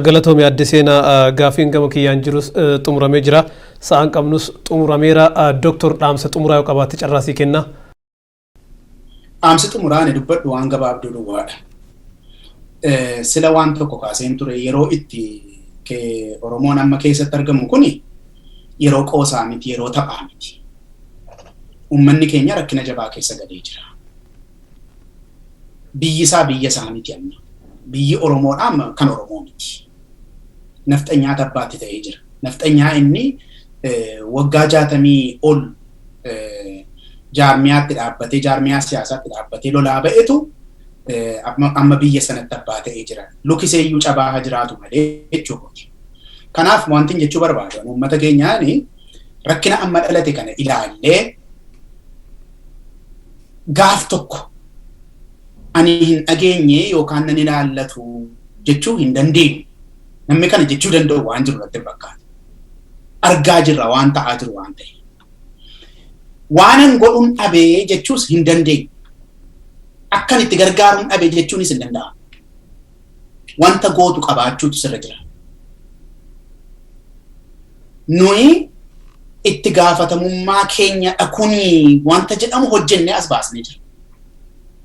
Galatoomii, Aadde Seenaa. Gaafiin gama kiyyaan jirus xumuramee jira. Sa'aan qabnus xumurameera. Dooktor, dhaamsa xumuraa yoo qabaatte carraasii kenna. Dhaamsi xumuraa ani dubbadhu waan gabaabduu duwwaadha. Sila waan tokko kaaseen ture, yeroo itti Oromoon amma keessatti argamu kuni yeroo qoosaa miti, yeroo taphaa miti. Uummanni keenya rakkina jabaa keessa galee jira. Biyyi isaa biyya isaa miti amma. Biyyi Oromoodhaa amma kan Oromoo miti. Nafxanyaa tabbaatti ta'ee jira. Nafxanyaa inni waggaa 60 ol jaarmiyaatti dhaabbatee, jaarmiyaa siyaasaatti dhaabbatee lolaa ba'etu amma biyya sanatti abbaa ta'ee jira. Lukiseeyyuu cabaa haa jiraatu malee jechuudha. Kanaaf wanti jechuu barbaadu uummata keenyaan, rakkina amma dhalate kana ilaallee gaaf tokko ani hin dhageenye yookaan nan ilaallatu jechuu hin dandeenyu. Namni kana jechuu danda'u waan jiru natti fakkaata. Argaa jirra waan ta'aa jiru waan ta'e. Waanan godhuun dhabee jechuus hin dandeenyu. Akkan itti gargaaruun dhabee jechuunis hin danda'amu. Wanta gootu qabaachuutu sirra jira. Nuyi itti gaafatamummaa keenya dhakunii wanta jedhamu hojjennee as baasnee jira.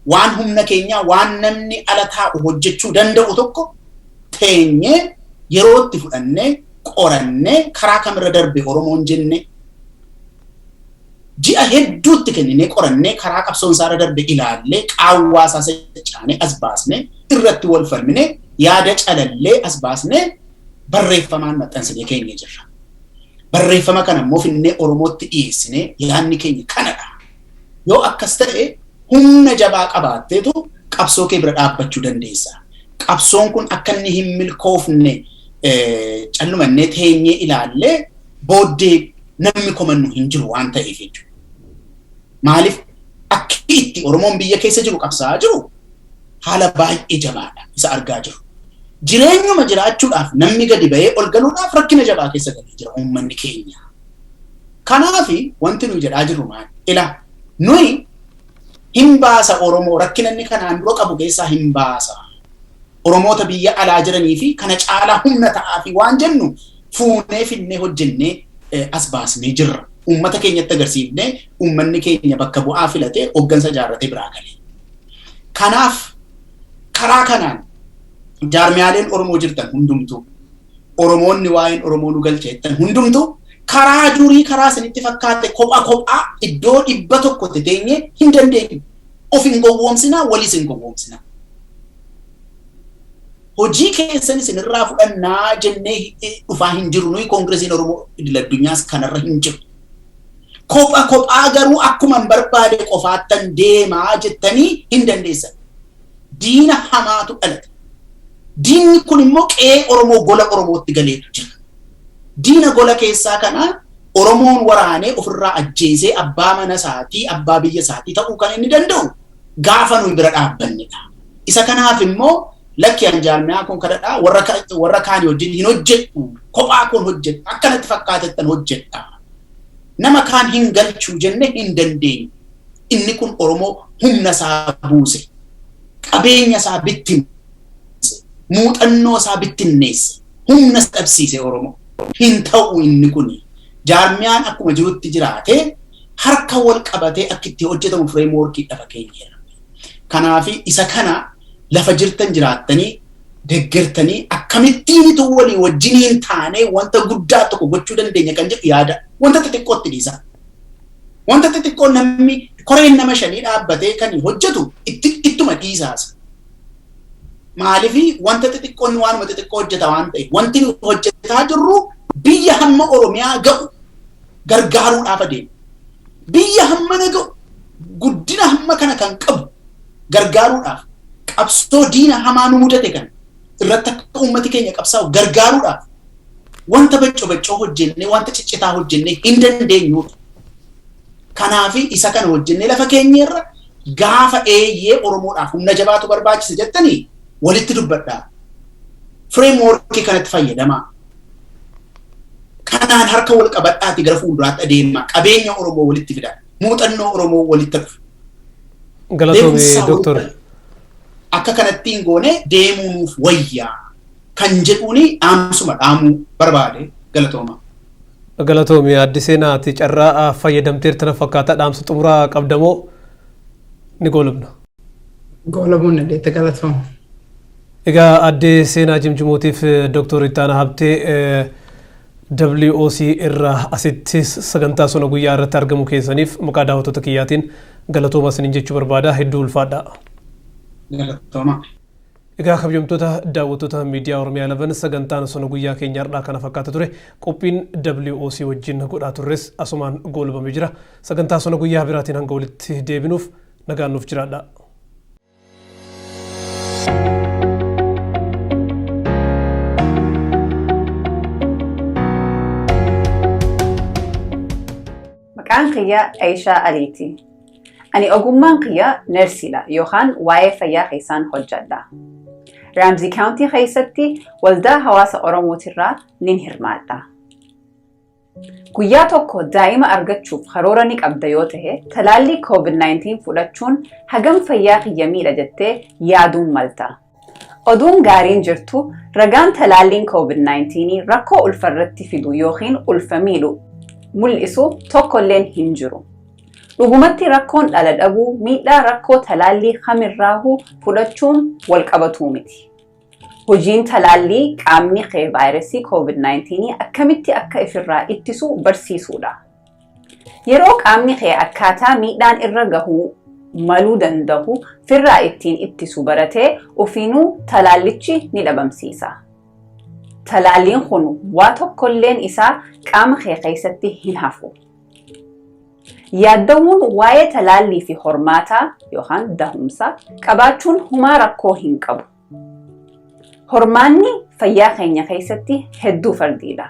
Waan humna keenyaa, waan namni ala taa'u hojjechuu danda'u tokko teenyee yeroo itti fudhannee qorannee, karaa kamirra darbe Oromoon jenne, ji'a hedduutti kenninee qorannee, karaa qabsoon isaarra darbe ilaallee, qaawwaa isaa saccaanee as baasnee, irratti wal falminee, yaada calallee as baasnee, barreeffamaan maxxansinee keenya jirra. Barreeffama kana immoo finnee Oromootti dhiyeessinee, yaadni keenya kanadha. Yoo akkas ta'e humna jabaa qabaatteetu qabsoo kee bira dhaabbachuu dandeessa. Qabsoon kun akka inni hin milkoofne callumannee teenyee ilaallee booddee namni komannu hin jiru waan ta'eef jechuudha. Maaliif, akki itti Oromoon biyya keessa jiru qabsaa'aa jiru haala baay'ee jabaadha isa argaa jiru. Jireenyuma jiraachuudhaaf namni gadi bahee ol galuudhaaf rakkina jabaa keessa galee jira uummanni keenya. Kanaafi wanti nuyi jedhaa jirru maali? Ilaa, nuyi hin baasa Oromoo rakkina inni kanaan dura qabu keessaa hin baasa. Oromoota biyya alaa jiranii fi kana caalaa humna ta'aa fi waan jennu fuunee finnee hojjennee as baasnee jirra. Uummata keenyatti agarsiifnee, uummanni keenya bakka bu'aa filatee hooggansa ijaarratee biraa galee. Kanaaf karaa kanaan jaarmiyaaleen Oromoo jirtan hundumtuu, Oromoonni waa'een Oromoo nu galcha jettan hundumtuu, karaa durii karaa isinitti fakkaate kopha kophaa iddoo 100tti teenyee hin dandeenyu. Of hin gowwoomsinaa, walis hin gowwoomsinaa. Hojii keessan isinirraa fudhannaa jennee dhufaa hin jiru. Nuyi Koongiresiin Oromoo idil addunyaas kanarra hin jiru. Kopha kophaa garuu akkuma hin barbaade qofaattan deemaa jettanii hin dandeessan. Diina hamaatu dhalate. Diinni kun immoo qe'ee Oromoo, gola Oromootti galeetu jira. Diina gola keessaa kana Oromoon waraanee ofirraa ajjeesee abbaa mana isaatii, abbaa biyya isaatii ta'uu kan inni danda'u gaafa nuyi bira dhaabbannedha. Isa kanaaf immoo lakki, an jaarmiyaa kun kadhadhaa warra kaanii wajjin hin hojjedhu, kophaa koon hojjedha, akkanatti fakkaatettan hojjedha. Nama kaan hin galchuu jenne hin dandeenyu. Inni kun Oromoo humna isaa buuse, qabeenya isaa bittinse, muuxannoo isaa bittinneesse, humna dhabsiise Oromoo. Hin ta'u inni kuni. Jaarmiyaan akkuma jirutti jiraatee harka wal qabatee akka itti hojjetamu frameworkii lafa keenyeera. Kanaafi isa kana lafa jirtan jiraattanii deeggartanii, akkamittiinitu walii wajjiniin taanee wanta guddaa tokko gochuu dandeenya kan jedhu yaada wanta xixiqqootti dhiisa. Wanta xixiqqoo namni koreen nama shanii dhaabbatee kan hojjetu ittuma dhiisaasa. Maaliif, wanta xixiqqoon waanuma xixiqqoo hojjeta waan ta'eef, wanti nu hojjetaa jirru biyya hamma Oromiyaa ga'u gargaaruudhaaf adeema. Biyya hammana ga'u, guddina hamma kana kan qabu gargaaruudhaaf, qabsoo diina hamaa nu mudate kana irratti akka uummati keenya qabsaa'u gargaaruudhaaf wanta baccoo baccoo hojjennee, wanta ciccitaa hojjennee hin dandeenyudha. Kanaafi isa kana hojjennee lafa keenyerra gaafa eeyyee Oromoodhaaf humna jabaatu barbaachisa jettanii walitti dubbadhaa. Frameworkii kanatti fayyadamaa. Kanaan harka wal qabadhaati gara fuulduraatti adeemaa. Qabeenya Oromoo walitti fidaa. Muuxannoo Oromoo walitti dhufu. Galatoomi, Dooktor. Akka kanatti hin goone deemuu nuuf wayyaa kan jedhuuni dhaamsuma dhaamuu barbaade. Galatooma. Galatoomi, Aadde Seenaati. Carraa fayyadamteerta na fakkaata, dhaamsa xumuraa qabdamoo? Ni goolabna. Goolabuun dandeetta, galatooma. Egaa addee Seenaa Jimjimootiif Dooktor Ittaanaa Habtee WOC irraa asitti sagantaa sona guyyaa irratti argamu keessaniif maqaa daawwattoota kiyyaatiin galatooma isiniin jechuu barbaada, hedduu ulfaadha. Galatooma. Egaa kabajamtoota daawwattoota miidiyaa Oromiyaa 11, sagantaan sona guyyaa keenya har'aa kana fakkaata ture. Qophiin WOC wajjin godhaa turres asumaan goolabamee jira. Sagantaa sona guyyaa biraatiin hanga walitti deebinuuf nagaan nuuf jiraadha. Maqaan kiyya Aishaa Aliiti. Ani ogummaan kiyya neersiidha yookaan waa'ee fayyaa keessaan hojjedha. Ramsey County keessatti waldaa hawaasa Oromootirraa nin hirmaadha. Guyyaa tokko daa'ima argachuuf karoora ni qabda yoo ta'e, talaallii COVID-19 fudhachuun hagam fayyaa kiyya miidha jettee yaaduun malta. Oduun gaariin jirtu ragaan talaalliin COVID-19 rakkoo ulfarratti fidu yookiin ulfa miidhu mul'isu tokkolleen hin jiru. Dhugumatti rakkoon dhala dhabuu miidhaa rakkoo talaallii kamirraahuu fudhachuun wal qabatuu miti. Hojiin talaallii qaamni kee vaayirasii COVID-19 akkamitti akka ifirraa ittisu barsiisuudha. Yeroo qaamni kee akkaataa miidhaan irra gahuu maluu danda'u firraa ittiin ittisu baratee ofiinuu talaallichi ni dhabamsiisa. Talaalliin kun waa tokkolleen isaa qaama kee keessatti hin hafu. Yaaddawuun waa'ee talaallii fi hormaataa yookaan dahumsa qabaachuun humaa rakkoo hin qabu. Hormaanni fayyaa keenya keessatti hedduu fardiidha.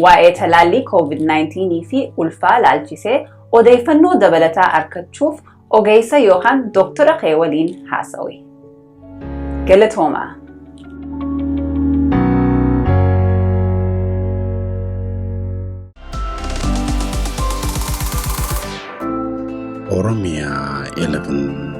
Waa'ee talaallii COVID-19 fi ulfaa laalchisee odeeffannoo dabalataa argachuuf ogeessa yookaan dooktora kee waliin haasawi. Galatoomaa. Oromia 11.